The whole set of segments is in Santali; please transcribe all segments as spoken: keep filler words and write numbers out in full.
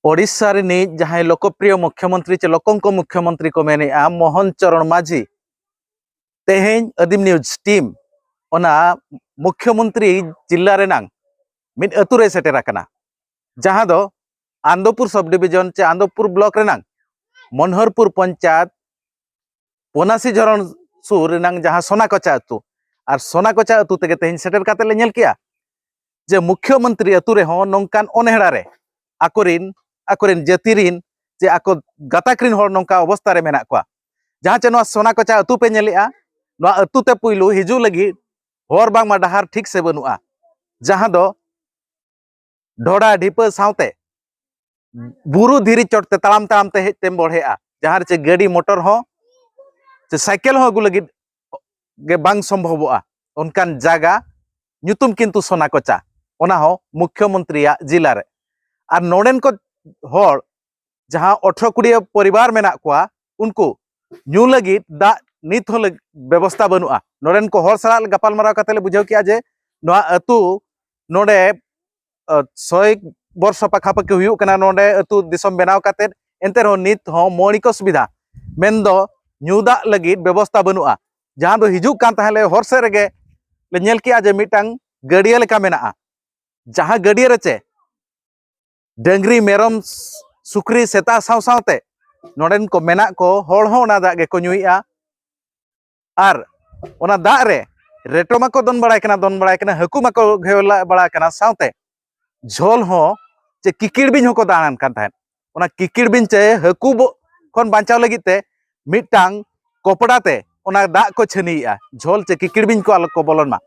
ᱳᱰᱤᱥᱟ ᱨᱤᱱᱤᱡ ᱡᱟᱦᱟᱸᱭ ᱞᱳᱠᱚᱯᱨᱤᱭᱚ ᱢᱩᱠᱷᱭᱚᱢᱚᱱᱛᱨᱤ ᱪᱮ ᱞᱳᱠᱚᱝᱠᱚ ᱢᱩᱠᱷᱭᱚᱢᱚᱱᱛᱨᱤ ᱠᱚ ᱢᱮᱱᱮᱜᱼᱟ, ᱢᱳᱦᱚᱱ ᱪᱚᱨᱚᱬ ᱢᱟᱹᱡᱷᱤ, ᱛᱮᱦᱮᱧ ᱟᱹᱫᱤᱢ ᱱᱤᱭᱩᱡᱽ ᱴᱤᱢ ᱚᱱᱟ ᱢᱩᱠᱷᱭᱚᱢᱚᱱᱛᱨᱤ ᱡᱤᱞᱟ ᱨᱮᱱᱟᱝ ᱢᱤᱫ ᱟᱹᱛᱩ ᱨᱮ ᱥᱮᱴᱮᱨ ᱟᱠᱟᱱᱟ, ᱡᱟᱦᱟᱸ ᱫᱚ ᱟᱱᱫᱚᱯᱩᱨ ᱥᱟᱵ ᱰᱤᱵᱤᱡᱚᱱ ᱪᱮ ᱟᱱᱫᱚᱯᱩᱨ ᱵᱞᱚᱠ ᱨᱮᱱᱟᱝ ᱢᱚᱱᱦᱚᱨᱯᱩᱨ ᱯᱚᱧᱪᱟᱭᱮᱛ ᱯᱚᱱᱟᱥᱤ ᱡᱷᱚᱨᱚᱱ ᱥᱩᱨ ᱨᱮᱱᱟᱝ ᱡᱟᱦᱟᱸ ᱥᱚᱱᱟᱠᱚᱪᱟ ᱟᱹᱛᱩ, ᱟᱨ ᱥᱚᱱᱟᱠᱚᱪᱟ ᱟᱹᱛᱩ ᱛᱮᱜᱮ ᱛᱮᱦᱮᱧ ᱥᱮᱴᱮᱨ ᱠᱟᱛᱮ ᱞᱮ ᱧᱮᱞ ᱠᱮᱜᱼᱟ ᱡᱮ ᱢᱩᱠᱷᱭᱚᱢᱚᱱᱛᱨᱤ ᱟᱹᱛᱩ ᱨᱮᱦᱚᱸ ᱱᱚᱝᱠᱟᱱ ᱚᱱᱦᱮᱲᱟ ᱨᱮ ᱟᱠᱚᱨᱤᱱ, ᱟᱠᱚᱨᱤᱱ ᱡᱟᱹᱛᱤ ᱨᱤᱱ ᱪᱮ ᱟᱠᱚ ᱜᱟᱛᱟᱠ ᱨᱤᱱ ᱦᱚᱲ ᱱᱚᱝᱠᱟ ᱚᱵᱚᱥᱛᱟ ᱨᱮ ᱢᱮᱱᱟᱜ ᱠᱚᱣᱟ᱾ ᱡᱟᱦᱟᱸ ᱪᱮ ᱱᱚᱣᱟ ᱥᱚᱱᱟᱠᱚᱪᱟ ᱟᱹᱛᱩ ᱯᱮ ᱧᱮᱞᱮᱜᱼᱟ, ᱱᱚᱣᱟ ᱟᱹᱛᱩ ᱛᱮ ᱯᱩᱭᱞᱩ ᱦᱤᱡᱩᱜ ᱞᱟᱹᱜᱤᱫ ᱦᱚᱨ ᱵᱟᱝᱢᱟ ᱰᱟᱦᱟᱨ ᱴᱷᱤᱠ ᱥᱮ ᱵᱟᱹᱱᱩᱜᱼᱟ, ᱡᱟᱦᱟᱸ ᱫᱚ ᱰᱷᱚᱰᱟ ᱰᱷᱤᱯᱟᱹ ᱥᱟᱶᱛᱮ ᱵᱩᱨᱩ ᱫᱷᱤᱨᱤ ᱪᱚᱴ ᱛᱮ ᱛᱟᱲᱟᱢ ᱛᱟᱲᱟᱢ ᱛᱮ ᱦᱮᱡ ᱛᱮᱢ ᱵᱚᱲᱦᱮᱜᱼᱟ, ᱡᱟᱦᱟᱸ ᱨᱮ ᱪᱮ ᱜᱟᱹᱰᱤ ᱢᱚᱴᱚᱨ ᱦᱚᱸ ᱪᱮ ᱥᱟᱭᱠᱮᱞ ᱦᱚᱸ ᱟᱹᱜᱩ ᱞᱟᱹᱜᱤᱫ ᱜᱮ ᱵᱟᱝ ᱥᱚᱢᱵᱷᱚᱵᱚᱜᱼᱟ᱾ ᱚᱱᱠᱟᱱ ᱡᱟᱭᱜᱟ, ᱧᱩᱛᱩᱢ ᱠᱤᱱᱛᱩ ᱥᱚᱱᱟᱠᱚᱪᱟ, ᱚᱱᱟ ᱦᱚᱸ ᱢᱩᱠᱷᱭᱚᱢᱚᱱᱛᱨᱤᱭᱟᱜ ᱡᱤᱞᱟ ᱨᱮ᱾ ᱟᱨ ᱱᱚᱰᱮᱱ ᱠᱚ ᱦᱚᱲ ᱡᱟᱦᱟᱸ ᱟᱴᱷᱨᱚ ᱠᱩᱲᱤ ᱯᱚᱨᱤᱵᱟᱨ ᱢᱮᱱᱟᱜ ᱠᱚᱣᱟ, ᱩᱱᱠᱩ ᱧᱩ ᱞᱟᱹᱜᱤᱫ ᱫᱟᱜ ᱱᱤᱛ ᱦᱚᱸ ᱞᱟᱹᱜ-, ᱵᱮᱵᱚᱥᱛᱷᱟ ᱵᱟᱹᱱᱩᱜᱼᱟ᱾ ᱱᱚᱰᱮᱱ ᱠᱚ ᱦᱚᱲ ᱥᱟᱞᱟᱜ ᱜᱟᱯᱟᱞᱢᱟᱨᱟᱣ ᱠᱟᱛᱮ ᱞᱮ ᱵᱩᱡᱷᱟᱹᱣ ᱠᱮᱜᱼᱟ ᱡᱮ ᱱᱚᱣᱟ ᱟᱹᱛᱩ ᱱᱚᱰᱮ, ᱟᱹ, ᱥᱚᱭ ᱵᱚᱨᱥᱚ ᱯᱟᱠᱷᱟᱯᱟᱠᱷᱤ ᱦᱩᱭᱩᱜ ᱠᱟᱱᱟ ᱱᱚᱰᱮ ᱟᱹᱛᱩ ᱫᱤᱥᱚᱢ ᱵᱮᱱᱟᱣ ᱠᱟᱛᱮ, ᱮᱱᱛᱮ ᱨᱮᱦᱚᱸ ᱱᱤᱛ ᱦᱚᱸ ᱢᱳᱣᱞᱤᱠ ᱚᱥᱩᱵᱤᱫᱷᱟ, ᱢᱮᱱᱫᱚ ᱧᱩ ᱫᱟᱜ ᱞᱟᱹᱜᱤᱫ ᱵᱮᱵᱚᱥᱛᱷᱟ ᱵᱟᱹᱱᱩᱜᱼᱟ᱾ ᱡᱟᱦᱟᱸ ᱫᱚ ᱦᱤᱡᱩᱜ ᱠᱟᱱ ᱛᱟᱦᱮᱸ ᱞᱮ ᱦᱚᱨ ᱥᱮᱫ ᱨᱮᱜᱮ ᱞᱮ ᱧᱮᱞ ᱠᱮᱜᱼᱟ ᱡᱮ ᱢᱤᱫᱴᱟᱝ ᱜᱟᱹᱰᱭᱟᱹ ᱞᱮᱠᱟ ᱢᱮᱱᱟᱜᱼᱟ, ᱡᱟᱦᱟᱸ ᱜᱟᱹᱰᱭᱟᱹ ᱨᱮ ᱪᱮ ᱰᱟᱹᱝᱨᱤ, ᱢᱮᱨᱚᱢ, ᱥᱩᱠᱨᱤ, ᱥᱮᱛᱟ ᱥᱟᱶ ᱥᱟᱶᱛᱮ ᱱᱚᱰᱮᱱ ᱠᱚ ᱢᱮᱱᱟᱜ ᱠᱚ ᱦᱚᱲ ᱦᱚᱸ ᱚᱱᱟ ᱫᱟᱜ ᱜᱮᱠᱚ ᱧᱩᱭᱮᱜᱼᱟ᱾ ᱟᱨ ᱚᱱᱟ ᱫᱟᱜ ᱨᱮ ᱨᱮᱴᱚ ᱢᱟᱠᱚ ᱫᱚᱱ ᱵᱟᱲᱟᱭ ᱠᱟᱱᱟ, ᱫᱚᱱ ᱵᱟᱲᱟᱭ ᱠᱟᱱᱟ, ᱦᱟᱹᱠᱩ ᱢᱟᱠᱚ ᱜᱷᱮᱣᱞᱟ ᱵᱟᱲᱟ ᱠᱟᱱᱟ, ᱥᱟᱶᱛᱮ ᱡᱷᱚᱞ ᱦᱚᱸ ᱪᱮ ᱠᱤᱠᱤᱲ ᱵᱤᱧ ᱦᱚᱸᱠᱚ ᱫᱟᱬᱟᱱ ᱠᱟᱱ ᱛᱟᱦᱮᱸᱫ᱾ ᱚᱱᱟ ᱠᱤᱠᱤᱲ ᱵᱤᱧ ᱪᱮ ᱦᱟᱹᱠᱩ ᱵᱚ-, ᱠᱷᱚᱱ ᱵᱟᱧᱪᱟᱣ ᱞᱟᱹᱜᱤᱫ ᱛᱮ ᱢᱤᱫᱴᱟᱝ ᱠᱚᱯᱲᱟ ᱛᱮ ᱚᱱᱟ ᱫᱟᱜ ᱠᱚ ᱪᱷᱟᱹᱱᱤᱭᱮᱜᱼᱟ, ᱡᱷᱚᱞ ᱪᱮ ᱠᱤᱠᱤᱲ ᱵᱤᱧ ᱠᱚ ᱟᱞᱚ ᱠᱚ ᱵᱚᱞᱚᱱ ᱢᱟ᱾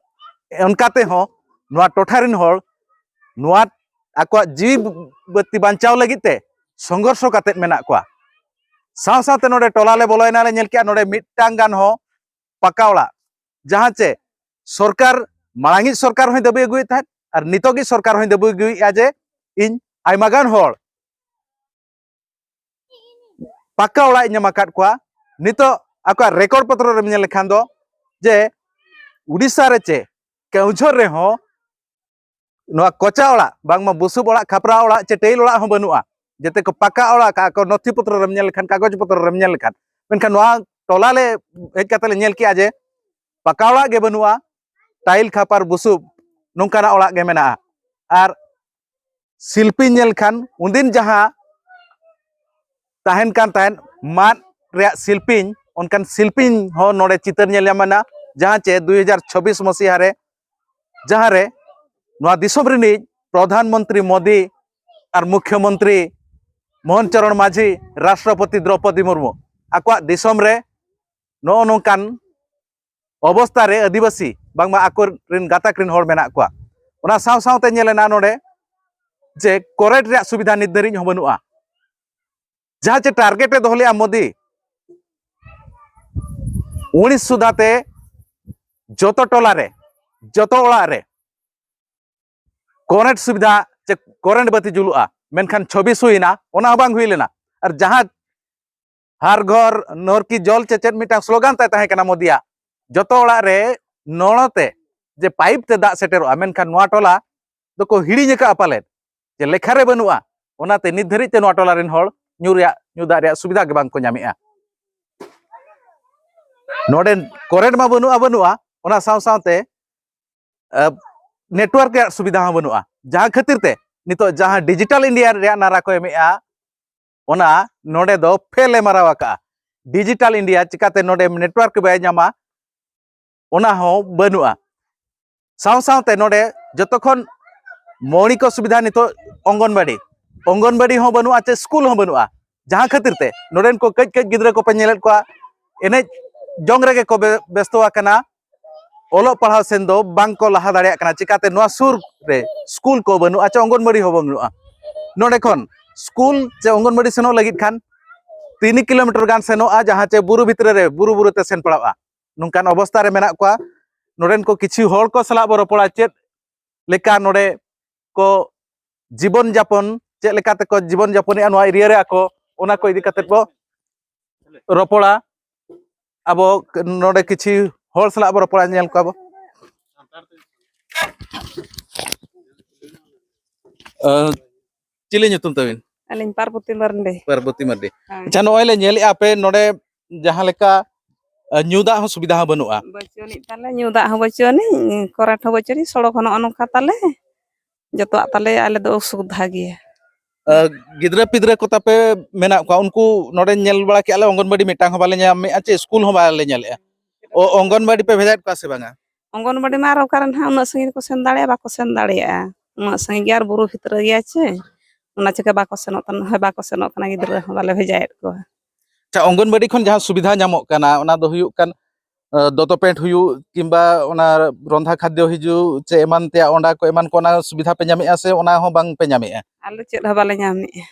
ᱚᱱᱠᱟ ᱛᱮᱦᱚᱸ ᱱᱚᱣᱟ ᱴᱚᱴᱷᱟ ᱨᱮᱱ ᱦᱚᱲ ᱱᱚᱣᱟ ᱟᱠᱚᱣᱟᱜ ᱡᱤᱣᱤ ᱵᱟᱹᱛᱤ ᱵᱟᱧᱪᱟᱣ ᱞᱟᱹᱜᱤᱫ ᱛᱮ ᱥᱚᱝᱜᱷᱚᱨᱥᱚ ᱠᱟᱛᱮᱫ ᱢᱮᱱᱟᱜ ᱠᱚᱣᱟ᱾ ᱥᱟᱶ ᱥᱟᱶᱛᱮ ᱱᱚᱰᱮ ᱴᱚᱞᱟ ᱞᱮ ᱵᱚᱞᱚᱭᱮᱱᱟ, ᱞᱮ ᱧᱮᱞ ᱠᱮᱜᱼᱟ ᱱᱚᱰᱮ ᱢᱤᱫᱴᱟᱝ ᱜᱟᱱ ᱦᱚᱸ ᱯᱟᱠᱟ ᱚᱲᱟᱜ, ᱡᱟᱦᱟᱸ ᱪᱮ ᱥᱚᱨᱠᱟᱨ, ᱢᱟᱲᱟᱝᱤᱡ ᱥᱚᱨᱠᱟᱨ ᱦᱚᱸᱭ ᱫᱟᱹᱵᱤ ᱟᱹᱜᱩᱭᱮᱫ ᱛᱟᱦᱮᱸᱫ ᱟᱨ ᱱᱤᱛᱚᱜ ᱜᱮ ᱥᱚᱨᱠᱟᱨ ᱦᱚᱸᱭ ᱫᱟᱹᱵᱤ ᱟᱹᱜᱩᱭᱮᱫᱼᱟ ᱡᱮ ᱤᱧ ᱟᱭᱢᱟ ᱜᱟᱱ ᱦᱚᱲ ᱯᱟᱠᱟ ᱚᱲᱟᱜ ᱤᱧ ᱮᱢ ᱟᱠᱟᱫ ᱠᱚᱣᱟ᱾ ᱱᱤᱛᱚᱜ ᱟᱠᱚᱣᱟᱜ ᱨᱮᱠᱚᱨᱰ ᱯᱚᱛᱨᱚ ᱨᱮᱢ ᱧᱮᱞ ᱞᱮᱠᱷᱟᱱ ᱫᱚ ᱡᱮ ᱩᱰᱤᱥᱟ ᱨᱮ ᱪᱮ ᱠᱮᱣᱡᱷᱚᱨ ᱨᱮᱦᱚᱸ ᱱᱚᱣᱟ ᱠᱚᱪᱟ ᱚᱲᱟᱜ, ᱵᱟᱝᱢᱟ ᱵᱩᱥᱩᱵ ᱚᱲᱟᱜ, ᱠᱷᱟᱯᱨᱟ ᱚᱲᱟᱜ ᱪᱮ ᱴᱟᱹᱭᱤᱞ ᱚᱲᱟᱜ ᱦᱚᱸ ᱵᱟᱹᱱᱩᱜᱼᱟ᱾ ᱡᱮᱛᱮ ᱠᱚ ᱯᱟᱠᱟ ᱚᱲᱟᱜ ᱠᱟᱜᱼᱟ ᱠᱚ, ᱱᱚᱛᱷᱤ ᱯᱚᱛᱨᱚ ᱨᱮᱢ ᱧᱮᱞ ᱞᱮᱠᱷᱟᱱ, ᱠᱟᱜᱚᱡᱽ ᱯᱚᱛᱨᱚ ᱨᱮᱢ ᱧᱮᱞ ᱞᱮᱠᱷᱟᱱ᱾ ᱢᱮᱱᱠᱷᱟᱱ ᱱᱚᱣᱟ ᱴᱚᱞᱟ ᱞᱮ ᱦᱮᱡ ᱠᱟᱛᱮ ᱞᱮ ᱧᱮᱞ ᱠᱮᱜᱼᱟ ᱡᱮ ᱯᱟᱠᱟ ᱚᱲᱟᱜ ᱜᱮ ᱵᱟᱹᱱᱩᱜᱼᱟ, ᱴᱟᱭᱤᱞ ᱠᱷᱟᱯᱟᱨ ᱵᱩᱥᱩᱵ ᱱᱚᱝᱠᱟᱱᱟᱜ ᱚᱲᱟᱜ ᱜᱮ ᱢᱮᱱᱟᱜᱼᱟ᱾ ᱟᱨ ᱥᱤᱞᱯᱤᱧ ᱧᱮᱞ ᱠᱷᱟᱱ ᱩᱱᱫᱤᱱ ᱡᱟᱦᱟᱸ ᱛᱟᱦᱮᱱ ᱠᱟᱱ ᱛᱟᱦᱮᱸᱫ ᱢᱟᱫ ᱨᱮᱭᱟᱜ ᱥᱤᱞᱯᱤᱧ, ᱚᱱᱠᱟᱱ ᱥᱤᱞᱯᱤᱧ ᱦᱚᱸ ᱱᱚᱰᱮ ᱪᱤᱛᱟᱹᱨ ᱧᱮᱞ ᱧᱟᱢ ᱮᱱᱟ, ᱡᱟᱦᱟᱸ ᱪᱮ ᱫᱩᱭ ᱦᱟᱡᱟᱨ ᱪᱷᱚᱵᱵᱤᱥ ᱢᱟᱥᱤᱦᱟ ᱨᱮ, ᱡᱟᱦᱟᱸ ᱨᱮ ᱱᱚᱣᱟ ᱫᱤᱥᱚᱢ ᱨᱤᱱᱤᱡ ᱯᱨᱚᱫᱷᱟᱱ ᱢᱚᱱᱛᱨᱤ ᱢᱳᱫᱤ ᱟᱨ ᱢᱩᱠᱷᱭᱚ ᱢᱚᱱᱛᱨᱤ ᱢᱳᱦᱚᱱ ᱪᱚᱨᱚᱬ ᱢᱟᱹᱡᱷᱤ, ᱨᱟᱥᱴᱨᱚᱯᱚᱛᱤ ᱫᱨᱚᱯᱚᱫᱤ ᱢᱩᱨᱢᱩ ᱟᱠᱚᱣᱟᱜ ᱫᱤᱥᱚᱢ ᱨᱮ ᱱᱚᱜᱼᱚ ᱱᱚᱝᱠᱟᱱ ᱚᱵᱚᱥᱛᱟ ᱨᱮ ᱟᱹᱫᱤᱵᱟᱹᱥᱤ ᱵᱟᱝᱢᱟ ᱟᱠᱚ ᱨᱮᱱ ᱜᱟᱛᱟᱠ ᱨᱮᱱ ᱦᱚᱲ ᱢᱮᱱᱟᱜ ᱠᱚᱣᱟ᱾ ᱚᱱᱟ ᱥᱟᱶ ᱥᱟᱶᱛᱮ ᱧᱮᱞ ᱮᱱᱟ ᱱᱚᱰᱮ ᱡᱮ ᱠᱚᱨᱮᱱᱴ ᱨᱮᱭᱟᱜ ᱥᱩᱵᱤᱫᱷᱟ ᱱᱤᱛ ᱫᱷᱟᱹᱨᱤᱡ ᱦᱚᱸ ᱵᱟᱹᱱᱩᱜᱼᱟ᱾ ᱡᱟᱦᱟᱸ ᱪᱮ ᱴᱟᱨᱜᱮᱴ ᱮ ᱫᱚᱦᱚ ᱞᱮᱜᱼᱟ ᱢᱳᱫᱤ, ᱩᱱᱤᱥ ᱥᱩᱫᱷᱟ ᱛᱮ ᱡᱚᱛᱚ ᱴᱚᱞᱟ ᱨᱮ, ᱡᱚᱛᱚ ᱚᱲᱟᱜ ᱨᱮ ᱠᱚᱨᱮᱱᱴ ᱥᱩᱵᱤᱫᱷᱟ ᱪᱮ ᱠᱚᱨᱮᱱᱴ ᱵᱟᱹᱛᱤ ᱡᱩᱞᱩᱜᱼᱟ, ᱢᱮᱱᱠᱷᱟᱱ ᱪᱷᱚᱵᱤᱥ ᱦᱩᱭᱱᱟ, ᱚᱱᱟ ᱦᱚᱸ ᱵᱟᱝ ᱦᱩᱭ ᱞᱮᱱᱟ᱾ ᱟᱨ ᱡᱟᱦᱟᱸ ᱦᱟᱨ ᱜᱷᱚᱨ ᱱᱚᱞ ᱠᱤ ᱡᱚᱞ ᱪᱮ ᱪᱮᱫ ᱢᱤᱫᱴᱟᱝ ᱥᱞᱳᱜᱟᱱ ᱛᱟᱭ ᱛᱟᱦᱮᱸ ᱠᱟᱱᱟ ᱢᱳᱫᱤᱭᱟᱜ, ᱡᱚᱛᱚ ᱚᱲᱟᱜ ᱨᱮ ᱱᱚᱞ ᱛᱮ, ᱡᱮ ᱯᱟᱭᱤᱯ ᱛᱮ ᱫᱟᱜ ᱥᱮᱴᱮᱨᱚᱜᱼᱟ, ᱢᱮᱱᱠᱷᱟᱱ ᱱᱚᱣᱟ ᱴᱚᱞᱟ ᱫᱚᱠᱚ ᱦᱤᱲᱤᱧ ᱟᱠᱟᱫᱼᱟ ᱯᱟᱞᱮᱫ, ᱡᱮ ᱞᱮᱠᱷᱟ ᱨᱮ ᱵᱟᱹᱱᱩᱜᱼᱟ᱾ ᱚᱱᱟᱛᱮ ᱱᱤᱛ ᱫᱷᱟᱹᱨᱤᱡ ᱛᱮ ᱱᱚᱣᱟ ᱴᱚᱞᱟ ᱨᱮᱱ ᱦᱚᱲ ᱧᱩ ᱨᱮᱭᱟᱜ, ᱧᱩ ᱫᱟᱜ ᱨᱮᱭᱟᱜ ᱥᱩᱵᱤᱫᱷᱟ ᱜᱮ ᱵᱟᱝ ᱠᱚ ᱧᱟᱢᱮᱜᱼᱟ᱾ ᱱᱚᱰᱮ ᱠᱚᱨᱮᱱᱴ ᱢᱟ ᱵᱟᱹᱱᱩᱜᱼᱟ, ᱵᱟᱹᱱᱩᱜᱼᱟ, ᱚᱱᱟ ᱥᱟᱶ ᱥᱟᱶᱛᱮ ᱱᱮᱴᱣᱟᱨᱠ ᱨᱮᱭᱟᱜ ᱥᱩᱵᱤᱫᱷᱟ ᱦᱚᱸ ᱵᱟᱹᱱᱩᱜᱼᱟ, ᱡᱟᱦᱟᱸ ᱠᱷᱟᱹᱛᱤᱨ ᱛᱮ ᱱᱤᱛᱚᱜ ᱡᱟᱦᱟᱸ ᱰᱤᱡᱤᱴᱟᱞ ᱤᱱᱰᱤᱭᱟ ᱨᱮᱭᱟᱜ ᱱᱟᱨᱟ ᱠᱚ ᱮᱢᱮᱜᱼᱟ, ᱚᱱᱟ ᱱᱚᱰᱮ ᱫᱚ ᱯᱷᱮᱞ ᱮ ᱢᱟᱨᱟᱣ ᱟᱠᱟᱜᱼᱟ᱾ ᱰᱤᱡᱤᱴᱟᱞ ᱤᱱᱰᱤᱭᱟ ᱪᱤᱠᱟᱛᱮ ᱱᱚᱰᱮ ᱱᱮᱴᱣᱟᱨᱠ ᱵᱟᱭ ᱧᱟᱢᱟ, ᱚᱱᱟ ᱦᱚᱸ ᱵᱟᱹᱱᱩᱜᱼᱟ᱾ ᱥᱟᱶ ᱥᱟᱶᱛᱮ ᱱᱚᱰᱮ ᱡᱚᱛᱚ ᱠᱷᱚᱱ ᱢᱳᱣᱞᱤᱠ ᱥᱩᱵᱤᱫᱷᱟ ᱱᱤᱛᱚᱜ ᱚᱝᱜᱚᱱᱵᱟᱲᱤ, ᱚᱝᱜᱚᱱᱵᱟᱲᱤ ᱦᱚᱸ ᱵᱟᱹᱱᱩᱜᱼᱟ ᱪᱮ ᱥᱠᱩᱞ ᱦᱚᱸ ᱵᱟᱹᱱᱩᱜᱼᱟ, ᱡᱟᱦᱟᱸ ᱠᱷᱟᱹᱛᱤᱨ ᱛᱮ ᱱᱚᱰᱮᱱ ᱠᱚ ᱠᱟᱹᱡ ᱠᱟᱹᱡ ᱜᱤᱫᱽᱨᱟᱹ ᱠᱚᱯᱮ ᱧᱮᱞᱮᱫ ᱠᱚᱣᱟ ᱮᱱᱮᱡ ᱡᱚᱝ ᱨᱮᱜᱮ ᱠᱚ ᱵᱮ-, ᱵᱮᱥᱛᱚ ᱟᱠᱟᱱᱟ, ᱚᱞᱚᱜ ᱯᱟᱲᱦᱟᱣ ᱥᱮᱱ ᱫᱚ ᱵᱟᱝ ᱠᱚ ᱞᱟᱦᱟ ᱫᱟᱲᱮᱭᱟᱜ ᱠᱟᱱᱟ᱾ ᱪᱤᱠᱟᱛᱮ ᱱᱚᱣᱟ ᱥᱩᱨ ᱨᱮ ᱥᱠᱩᱞ ᱠᱚ ᱵᱟᱹᱱᱩᱜᱼᱟ ᱪᱮ ᱚᱝᱜᱚᱱᱵᱟᱲᱤ ᱦᱚᱸ ᱵᱟᱹᱱᱩᱜᱼᱟ᱾ ᱱᱚᱰᱮ ᱠᱷᱚᱱ ᱥᱠᱩᱞ ᱪᱮ ᱚᱝᱜᱚᱱᱵᱟᱲᱤ ᱥᱮᱱᱚᱜ ᱞᱟᱹᱜᱤᱫ ᱠᱷᱟᱱ ᱛᱤᱱ ᱠᱤᱞᱳᱢᱤᱴᱟᱨ ᱜᱟᱱ ᱥᱮᱱᱚᱜᱼᱟ, ᱡᱟᱦᱟᱸ ᱪᱮ ᱵᱩᱨᱩ ᱵᱷᱤᱛᱨᱤ ᱨᱮ, ᱵᱩᱨᱩ ᱵᱩᱨᱩ ᱛᱮ ᱥᱮᱱ ᱯᱟᱲᱟᱜᱼᱟ᱾ ᱱᱚᱝᱠᱟᱱ ᱚᱵᱚᱥᱛᱟ ᱨᱮ ᱢᱮᱱᱟᱜ ᱠᱚᱣᱟ᱾ ᱱᱚᱰᱮᱱ ᱠᱚ ᱠᱤᱪᱷᱩ ᱦᱚᱲ ᱠᱚ ᱥᱟᱞᱟᱜ ᱵᱚ ᱨᱚᱯᱚᱲᱟ, ᱪᱮᱫ ᱞᱮᱠᱟ ᱱᱚᱰᱮ ᱠᱚ ᱡᱤᱵᱚᱱ ᱡᱟᱯᱚᱱ, ᱪᱮᱫ ᱞᱮᱠᱟ ᱛᱮᱠᱚ ᱡᱤᱵᱚᱱ ᱡᱟᱯᱚᱱᱮᱜᱼᱟ ᱱᱚᱣᱟ ᱮᱨᱤᱭᱟ ᱨᱮ ᱟᱠᱚ, ᱚᱱᱟ ᱠᱚ ᱤᱫᱤ ᱠᱟᱛᱮᱫ ᱵᱚ ᱨᱚᱯᱚᱲᱟ᱾ ᱟᱵᱚ ᱱᱚᱰᱮ ᱠᱤᱪᱷᱩ ᱦᱚᱲ ᱥᱟᱞᱟᱜ ᱵᱚ ᱨᱚᱯᱚᱲᱟ, ᱧᱮᱞ ᱠᱚᱣᱟ ᱵᱚ᱾ ᱟᱸ, ᱪᱤᱞᱤ ᱧᱩᱛᱩᱢ ᱛᱟᱵᱤᱱ? ᱟᱹᱞᱤᱧ ᱯᱟᱨᱵᱚᱛᱤ ᱢᱟᱨᱰᱤ᱾ ᱯᱟᱨᱵᱚᱛᱤ ᱢᱟᱨᱰᱤ᱾ ᱦᱳᱭ᱾ ᱟᱪᱪᱷᱟ, ᱱᱚᱜᱼᱚᱭ ᱞᱮ ᱧᱮᱞᱮᱫᱼᱟ ᱟᱯᱮ ᱱᱚᱰᱮ ᱡᱟᱦᱟᱸ ᱞᱮᱠᱟ, ᱮ, ᱧᱩ ᱫᱟᱜ ᱦᱚᱸ ᱥᱩᱵᱤᱫᱷᱟ ᱦᱚᱸ ᱵᱟᱹᱱᱩᱜᱼᱟ᱾ ᱵᱟᱹᱪᱩᱜ ᱟᱹᱱᱤᱡ ᱛᱟᱞᱮ, ᱧᱩ ᱫᱟᱜ ᱦᱚᱸ ᱵᱟᱹᱪᱩᱜ ᱟᱹᱱᱤᱡ, ᱠᱚᱨᱮᱱᱴ ᱦᱚᱸ ᱵᱟᱹᱪᱩᱜ ᱟᱹᱱᱤᱡ, ᱥᱚᱲᱚᱠ ᱦᱚᱸ ᱱᱚᱜᱼᱚ ᱱᱚᱝᱠᱟ ᱛᱟᱞᱮ, ᱡᱚᱛᱚᱣᱟᱜ ᱛᱟᱞᱮ ᱟᱞᱮ ᱫᱚ ᱚᱥᱩᱵᱤᱫᱷᱟ ᱜᱮᱭᱟ᱾ ᱮ, ᱜᱤᱫᱽᱨᱟᱹ ᱯᱤᱫᱽᱨᱟᱹ ᱠᱚ ᱛᱟᱯᱮ ᱢᱮᱱᱟᱜ ᱠᱚᱣᱟ, ᱩᱱᱠᱩ ᱱᱚᱰᱮ ᱧᱮᱞ ᱵᱟᱲᱟ ᱠᱮᱜᱼᱟ ᱞᱮ, ᱚᱝᱜᱚᱱᱵᱟᱲᱤ ᱢᱤᱫᱴᱟᱝ ᱦᱚᱸ ᱵᱟᱞᱮ ᱧᱟᱢᱮᱜᱼᱟ, ᱪᱮ ᱥᱠᱩᱞ ᱦᱚᱸ ᱵᱟᱞᱮ ᱧᱮᱞᱮᱜᱼᱟ᱾ ᱚ, ᱚᱝᱜᱚᱱᱵᱟᱲᱤ ᱯᱮ ᱵᱷᱮᱡᱟᱭᱮᱫ ᱠᱚᱣᱟ ᱥᱮ ᱵᱟᱝᱟ? ᱚᱝᱜᱚᱱᱵᱟᱲᱤ ᱢᱟ ᱟᱨ ᱚᱠᱟᱨᱮ ᱱᱟᱦᱟᱜ ᱩᱱᱟᱹᱜ ᱥᱟᱺᱜᱤᱧ ᱠᱚ ᱥᱮᱱ ᱫᱟᱲᱮᱭᱟᱜᱼᱟ, ᱵᱟᱠᱚ ᱥᱮᱱ ᱫᱟᱲᱮᱭᱟᱜᱼᱟ, ᱩᱱᱟᱹᱜ ᱥᱟᱺᱜᱤᱧ ᱜᱮ ᱟᱨ ᱵᱩᱨᱩ ᱵᱷᱤᱛᱨᱤ ᱜᱮᱭᱟ ᱪᱮ, ᱚᱱᱟ ᱪᱤᱠᱟᱹ ᱵᱟᱠᱚ ᱥᱮᱱᱚᱜ ᱠᱟᱱᱟ, ᱦᱳᱭ, ᱵᱟᱠᱚ ᱥᱮᱱᱚᱜ ᱠᱟᱱᱟ, ᱜᱤᱫᱽᱨᱟᱹ ᱦᱚᱸ ᱵᱟᱞᱮ ᱵᱷᱮᱡᱟᱭᱮᱫ ᱠᱚᱣᱟ᱾ ᱟᱪᱪᱷᱟ, ᱚᱝᱜᱚᱱᱵᱟᱲᱤ ᱠᱷᱚᱱ ᱡᱟᱦᱟᱸ ᱥᱩᱵᱤᱫᱷᱟ ᱧᱟᱢᱚᱜ ᱠᱟᱱᱟ, ᱚᱱᱟ ᱫᱚ ᱦᱩᱭᱩᱜ ᱠᱟᱱ, ᱮ, ᱫᱚᱛᱚ ᱯᱮᱱᱴ ᱦᱩᱭᱩᱜ, ᱠᱤᱝᱵᱟ ᱚᱱᱟ ᱨᱚᱸᱫᱷᱟ ᱠᱷᱟᱫᱽᱭᱚ ᱦᱤᱡᱩᱜ, ᱪᱮ ᱮᱢᱟᱱ ᱛᱮᱭᱟᱜ, ᱚᱸᱰᱟ ᱠᱚ ᱮᱢᱟᱱ ᱠᱚ, ᱚᱱᱟ ᱥᱩᱵᱤᱫᱷᱟ ᱯᱮ ᱧᱟᱢᱮᱜᱼᱟ ᱥᱮ ᱚᱱᱟ ᱦᱚᱸ ᱵᱟᱝ ᱯᱮ ᱧᱟᱢᱮᱜᱼᱟ? ᱟᱞᱮ ᱪᱮᱫ ᱦᱚᱸ ᱵᱟᱞᱮ ᱧᱟᱢᱮᱜᱼᱟ᱾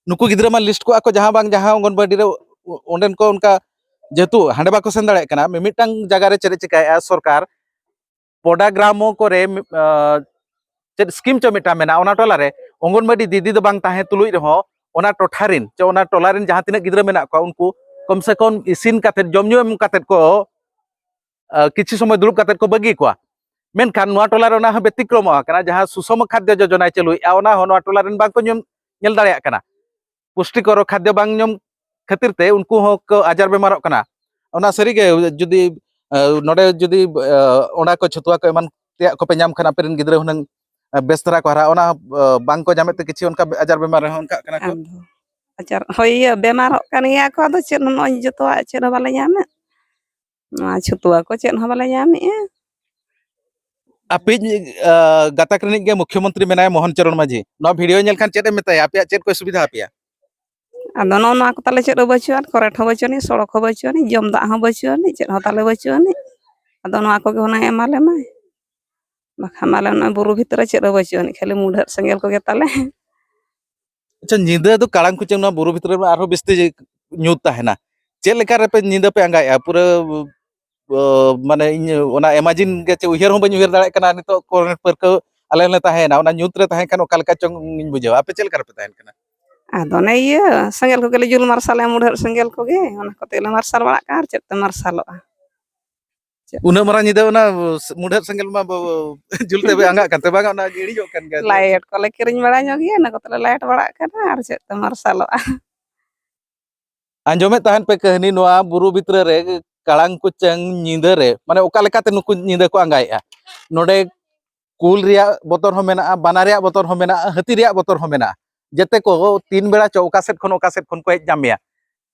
ᱱᱩᱠᱩ ᱜᱤᱫᱽᱨᱟᱹ ᱢᱟ ᱞᱤᱥᱴ ᱠᱚᱜᱼᱟ ᱠᱚ, ᱡᱟᱦᱟᱸ ᱵᱟᱝ ᱡᱟᱦᱟᱸ ᱚᱝᱜᱚᱱᱵᱟᱲᱤ ᱨᱮ, ᱚ-, ᱚᱸᱰᱮᱱ ᱠᱚ ᱚᱱᱠᱟ, ᱡᱮᱦᱮᱛᱩ ᱦᱟᱸᱰᱮ ᱵᱟᱠᱚ ᱥᱮᱱ ᱫᱟᱲᱮᱭᱟᱜ ᱠᱟᱱᱟ, ᱢᱤᱢᱤᱫᱴᱟᱝ ᱡᱟᱭᱜᱟ ᱨᱮ ᱪᱮᱫ ᱮ ᱪᱤᱠᱟᱭᱮᱜᱼᱟ ᱥᱚᱨᱠᱟᱨ, ᱯᱚᱰᱟ ᱜᱨᱟᱢᱚ ᱠᱚᱨᱮ, ᱢᱤ-, ᱟᱸ, ᱪᱮᱫ ᱥᱠᱤᱢ ᱪᱚ ᱢᱤᱫᱴᱟᱝ ᱢᱮᱱᱟᱜᱼᱟ, ᱚᱱᱟ ᱴᱚᱞᱟ ᱨᱮ ᱚᱝᱜᱚᱱᱵᱟᱲᱤ ᱫᱤᱫᱤ ᱫᱚ ᱵᱟᱝ ᱛᱟᱦᱮᱸ ᱛᱩᱞᱩᱡ ᱨᱮᱦᱚᱸ, ᱚᱱᱟ ᱴᱚᱴᱷᱟ ᱨᱮᱱ ᱪᱮ ᱚᱱᱟ ᱴᱚᱞᱟ ᱨᱮᱱ ᱡᱟᱦᱟᱸ ᱛᱤᱱᱟᱹᱜ ᱜᱤᱫᱽᱨᱟᱹ ᱢᱮᱱᱟᱜ ᱠᱚᱣᱟ, ᱩᱱᱠᱩ ᱠᱚᱢ ᱥᱮ ᱠᱚᱢ ᱤᱥᱤᱱ ᱠᱟᱛᱮᱫ, ᱡᱚᱢ ᱧᱩ ᱮᱢ ᱠᱟᱛᱮᱫ ᱠᱚ, ᱟᱸ, ᱠᱤᱪᱷᱩ ᱥᱚᱢᱚᱭ ᱫᱩᱲᱩᱵ ᱠᱟᱛᱮᱫ ᱠᱚ ᱵᱟᱹᱜᱤ ᱠᱚᱣᱟ᱾ ᱢᱮᱱᱠᱷᱟᱱ ᱱᱚᱣᱟ ᱴᱚᱞᱟ ᱨᱮ ᱚᱱᱟ ᱦᱚᱸ ᱵᱮᱛᱤᱠᱨᱚᱢᱚᱜ ᱠᱟᱱᱟ, ᱡᱟᱦᱟᱸ ᱥᱩᱥᱚᱢ ᱠᱷᱟᱫᱽᱭᱚ ᱡᱳᱡᱚᱱᱟᱭ ᱪᱟᱹᱞᱩᱭᱮᱫᱼᱟ, ᱚᱱᱟ ᱦᱚᱸ ᱱᱚᱣᱟ ᱴᱚᱞᱟ ᱨᱮᱱ ᱵᱟᱝ ᱠᱚ ᱧᱩ-, ᱧᱮᱞ ᱫᱟᱲᱮᱭᱟᱜ ᱠᱟᱱᱟ᱾ ᱯᱩᱥᱴᱤᱠᱚᱨ ᱠᱷᱟᱫᱽᱭᱚ ᱵᱟᱝ ᱧᱟᱢ ᱠᱷᱟᱹᱛᱤᱨ ᱛᱮ ᱩᱱᱠᱩ ᱦᱚᱸ ᱠᱚ ᱟᱡᱟᱨ ᱵᱮᱢᱟᱨᱚᱜ ᱠᱟᱱᱟ᱾ ᱚᱱᱟ ᱥᱟᱹᱨᱤᱜᱮ ᱡᱩᱫᱤ, ᱮ, ᱱᱚᱰᱮ ᱡᱩᱫᱤ, ᱮ, ᱚᱱᱟ ᱠᱚ ᱪᱷᱟᱹᱛᱩᱣᱟ ᱠᱚ ᱮᱢᱟᱱ ᱛᱮᱭᱟᱜ ᱠᱚᱯᱮ ᱧᱟᱢ ᱠᱷᱟᱱ, ᱟᱯᱮ ᱨᱮᱱ ᱜᱤᱫᱽᱨᱟᱹ ᱦᱩᱱᱟᱹᱝ, ᱮ, ᱵᱮᱥ ᱫᱷᱟᱨᱟ ᱠᱚ ᱦᱟᱨᱟᱜᱼᱟ, ᱚᱱᱟ, ᱮ, ᱵᱟᱝ ᱠᱚ ᱧᱟᱢᱮᱫ ᱛᱮ ᱠᱤᱪᱷᱩ ᱚᱱᱠᱟ ᱟᱡᱟᱨ ᱵᱮᱢᱟᱨ ᱨᱮᱦᱚᱸ ᱚᱱᱠᱟᱜ ᱠᱟᱱᱟ ᱠᱚ᱾ ᱟᱫᱚ ᱟᱡᱟᱨ, ᱦᱳᱭ, ᱤᱭᱟᱹ, ᱵᱮᱢᱟᱨᱚᱜ ᱠᱟᱱ ᱜᱮᱭᱟ ᱠᱚ, ᱟᱫᱚ ᱪᱮᱫ ᱱᱚᱜᱼᱚᱭ ᱡᱚᱛᱚᱣᱟᱜ ᱪᱮᱫ ᱦᱚᱸ ᱵᱟᱞᱮ ᱧᱟᱢᱮᱫ, ᱱᱚᱣᱟ ᱪᱷᱟᱹᱛᱩᱣᱟ ᱠᱚ ᱪᱮᱫ ᱦᱚᱸ ᱵᱟᱞᱮ ᱧᱟᱢᱮᱫᱼᱟ᱾ ᱟᱯᱮᱭᱤᱡ, ᱟ, ᱜᱟᱛᱟᱠ ᱨᱤᱱᱤᱡ ᱜᱮ ᱢᱩᱠᱷᱭᱚᱢᱚᱱᱛᱨᱤ ᱢᱮᱱᱟᱭᱟ ᱢᱳᱦᱚᱱ ᱪᱚᱨᱚᱬ ᱢᱟᱹᱡᱷᱤ, ᱱᱚᱣᱟ ᱵᱷᱤᱰᱤᱭᱳ ᱧᱮᱞ ᱠᱷᱟᱱ ᱪᱮᱫ ᱮᱢ ᱢᱮᱛᱟᱭᱟ? ᱟᱯᱮᱭᱟᱜ ᱪᱮᱫ ᱠᱚᱭ ᱥᱩᱵᱤᱫᱷᱟ ᱟᱯᱮᱭᱟ? ᱟᱫᱚ ᱱᱚᱜᱼᱚ ᱱᱚᱣᱟ ᱠᱚ ᱛᱟᱞᱮ ᱪᱮᱫ ᱦᱚᱸ ᱵᱟᱹᱪᱩᱜ ᱟᱱ, ᱠᱚᱨᱮᱱᱴ ᱦᱚᱸ ᱵᱟᱹᱪᱩᱜ ᱟᱹᱱᱤᱡ, ᱥᱚᱲᱚᱠ ᱦᱚᱸ ᱵᱟᱹᱪᱩᱜ ᱟᱹᱱᱤᱡ, ᱡᱚᱢ ᱫᱟᱜ ᱦᱚᱸ ᱵᱟᱹᱪᱩᱜ ᱟᱹᱱᱤᱡ, ᱪᱮᱫ ᱦᱚᱸ ᱛᱟᱞᱮ ᱵᱟᱹᱪᱩᱜ ᱟᱹᱱᱤᱡ᱾ ᱟᱫᱚ ᱱᱚᱣᱟ ᱠᱚᱜᱮ ᱦᱩᱱᱟᱹᱝ ᱮᱢᱟᱞᱮ ᱢᱟᱭ, ᱵᱟᱠᱷᱟᱱ ᱢᱟ ᱟᱞᱮ ᱱᱚᱜᱼᱚᱭ ᱵᱩᱨᱩ ᱵᱷᱤᱛᱨᱤ ᱨᱮ ᱪᱮᱫ ᱦᱚᱸ ᱵᱟᱹᱪᱩᱜ ᱟᱹᱱᱤᱡ, ᱠᱷᱟᱹᱞᱤ ᱢᱩᱰᱷᱟᱹᱫ ᱥᱮᱸᱜᱮᱞ ᱠᱚᱜᱮ ᱛᱟᱞᱮ᱾ ᱟᱪᱪᱷᱟ, ᱧᱤᱫᱟᱹ ᱫᱚ ᱠᱟᱲᱟᱝ ᱠᱚᱪᱮ ᱱᱚᱣᱟ ᱵᱩᱨᱩ ᱵᱷᱤᱛᱨᱤ ᱨᱮ ᱟᱨᱦᱚᱸ ᱵᱤᱥᱛᱤ ᱧᱩᱛ ᱛᱟᱦᱮᱱᱟ, ᱪᱮᱫ ᱞᱮᱠᱟ ᱨᱮᱯᱮ ᱧᱤᱫᱟᱹ ᱯᱮ ᱟᱸᱜᱟᱭᱮᱫᱼᱟ? ᱯᱩᱨᱟᱹ, ᱚ, ᱢᱟᱱᱮ ᱤᱧ ᱚᱱᱟ imagine ᱜᱮ ᱪᱮ ᱩᱭᱦᱟᱹᱨ ᱦᱚᱸ ᱵᱟᱹᱧ ᱩᱭᱦᱟᱹᱨ ᱫᱟᱲᱮᱭᱟᱜ ᱠᱟᱱᱟ ᱱᱤᱛᱚᱜ ᱠᱚᱨᱮᱱᱟᱜ ᱯᱟᱹᱨᱠᱟᱹᱣ ᱟᱞᱮ ᱞᱮ ᱛᱟᱦᱮᱸᱭᱮᱱᱟ, ᱚᱱᱟ ᱧᱩᱛ ᱨᱮ ᱛᱟᱦᱮᱸ ᱠᱷᱟᱱ ᱚᱠᱟ ᱞᱮᱠᱟ ᱪᱚᱝ ᱤᱧ ᱵᱩᱡᱷᱟᱹᱣᱟ᱾ ᱟᱯᱮ ᱪᱮᱫ ᱞᱮᱠᱟ ᱨᱮᱯᱮ ᱛᱟᱦᱮᱱ ᱠᱟᱱᱟ? ᱟᱫᱚ ᱚᱱᱮ ᱤᱭᱟᱹ ᱥᱮᱸᱜᱮᱞ ᱠᱚᱜᱮ ᱞᱮ ᱡᱩᱞ ᱢᱟᱨᱥᱟᱞᱮᱫᱼᱟ, ᱢᱩᱰᱷᱟᱹᱫ ᱥᱮᱸᱜᱮᱞ ᱠᱚᱜᱮ, ᱚᱱᱟ ᱠᱚᱛᱮ ᱞᱮ ᱢᱟᱨᱥᱟᱞ ᱵᱟᱲᱟᱜ ᱠᱟᱱᱟ, ᱟᱨ ᱪᱮᱫ ᱛᱮ ᱢᱟᱨᱥᱟᱞᱚᱜᱼᱟ? ᱩᱱᱟᱹᱜ ᱢᱟᱨᱟᱝ ᱧᱤᱫᱟᱹ ᱚᱱᱟ ᱢᱩᱰᱷᱟᱹᱫ ᱥᱮᱸᱜᱮᱞ ᱢᱟ ᱵᱚ-, ᱡᱩᱞ ᱛᱮ ᱟᱸᱜᱟᱜ ᱠᱟᱱ ᱛᱮ ᱵᱟᱝ, ᱚᱱᱟ ᱤᱲᱤᱡᱚᱜ ᱠᱟᱱ ᱜᱮᱭᱟ᱾ ᱞᱟᱭᱤᱴ ᱠᱚᱞᱮ ᱠᱤᱨᱤᱧ ᱵᱟᱲᱟ ᱧᱚᱜ ᱜᱮᱭᱟ, ᱚᱱᱟ ᱠᱚᱛᱮ ᱞᱮ ᱞᱟᱭᱤᱴ ᱵᱟᱲᱟᱜ ᱠᱟᱱᱟ, ᱟᱨ ᱪᱮᱫ ᱛᱮ ᱢᱟᱨᱥᱟᱞᱚᱜᱼᱟ᱾ ᱟᱸᱡᱚᱢᱮᱫ ᱛᱟᱦᱮᱱ ᱯᱮ ᱠᱟᱹᱦᱱᱤ, ᱱᱚᱣᱟ ᱵᱩᱨᱩ ᱵᱷᱤᱛᱨᱤ ᱨᱮ ᱠᱟᱲᱟᱝ ᱠᱚᱪᱟᱝ ᱧᱤᱫᱟᱹ ᱨᱮ, ᱢᱟᱱᱮ ᱚᱠᱟ ᱞᱮᱠᱟᱛᱮ ᱱᱩᱠᱩ ᱧᱤᱫᱟᱹ ᱠᱚ ᱟᱸᱜᱟᱭᱮᱫᱼᱟ᱾ ᱱᱚᱰᱮ ᱠᱩᱞ ᱨᱮᱭᱟᱜ ᱵᱚᱛᱚᱨ ᱦᱚᱸ ᱢᱮᱱᱟᱜᱼᱟ, ᱵᱟᱱᱟ ᱨᱮᱭᱟᱜ ᱵᱚᱛᱚᱨ ᱦᱚᱸ ᱢᱮᱱᱟᱜᱼᱟ, ᱦᱟᱹᱛᱤ ᱨᱮᱭᱟᱜ ᱵᱚᱛᱚᱨ ᱦᱚᱸ ᱢᱮᱱᱟᱜᱼᱟ᱾ ᱡᱮᱛᱮ ᱠᱚ ᱛᱤᱱ ᱵᱮᱲᱟ ᱪᱚ ᱚᱠᱟ ᱥᱮᱫ ᱠᱷᱚᱱ ᱚᱠᱟ ᱥᱮᱫ ᱠᱷᱚᱱ ᱠᱚ ᱦᱮᱡ ᱧᱟᱢ ᱢᱮᱭᱟ,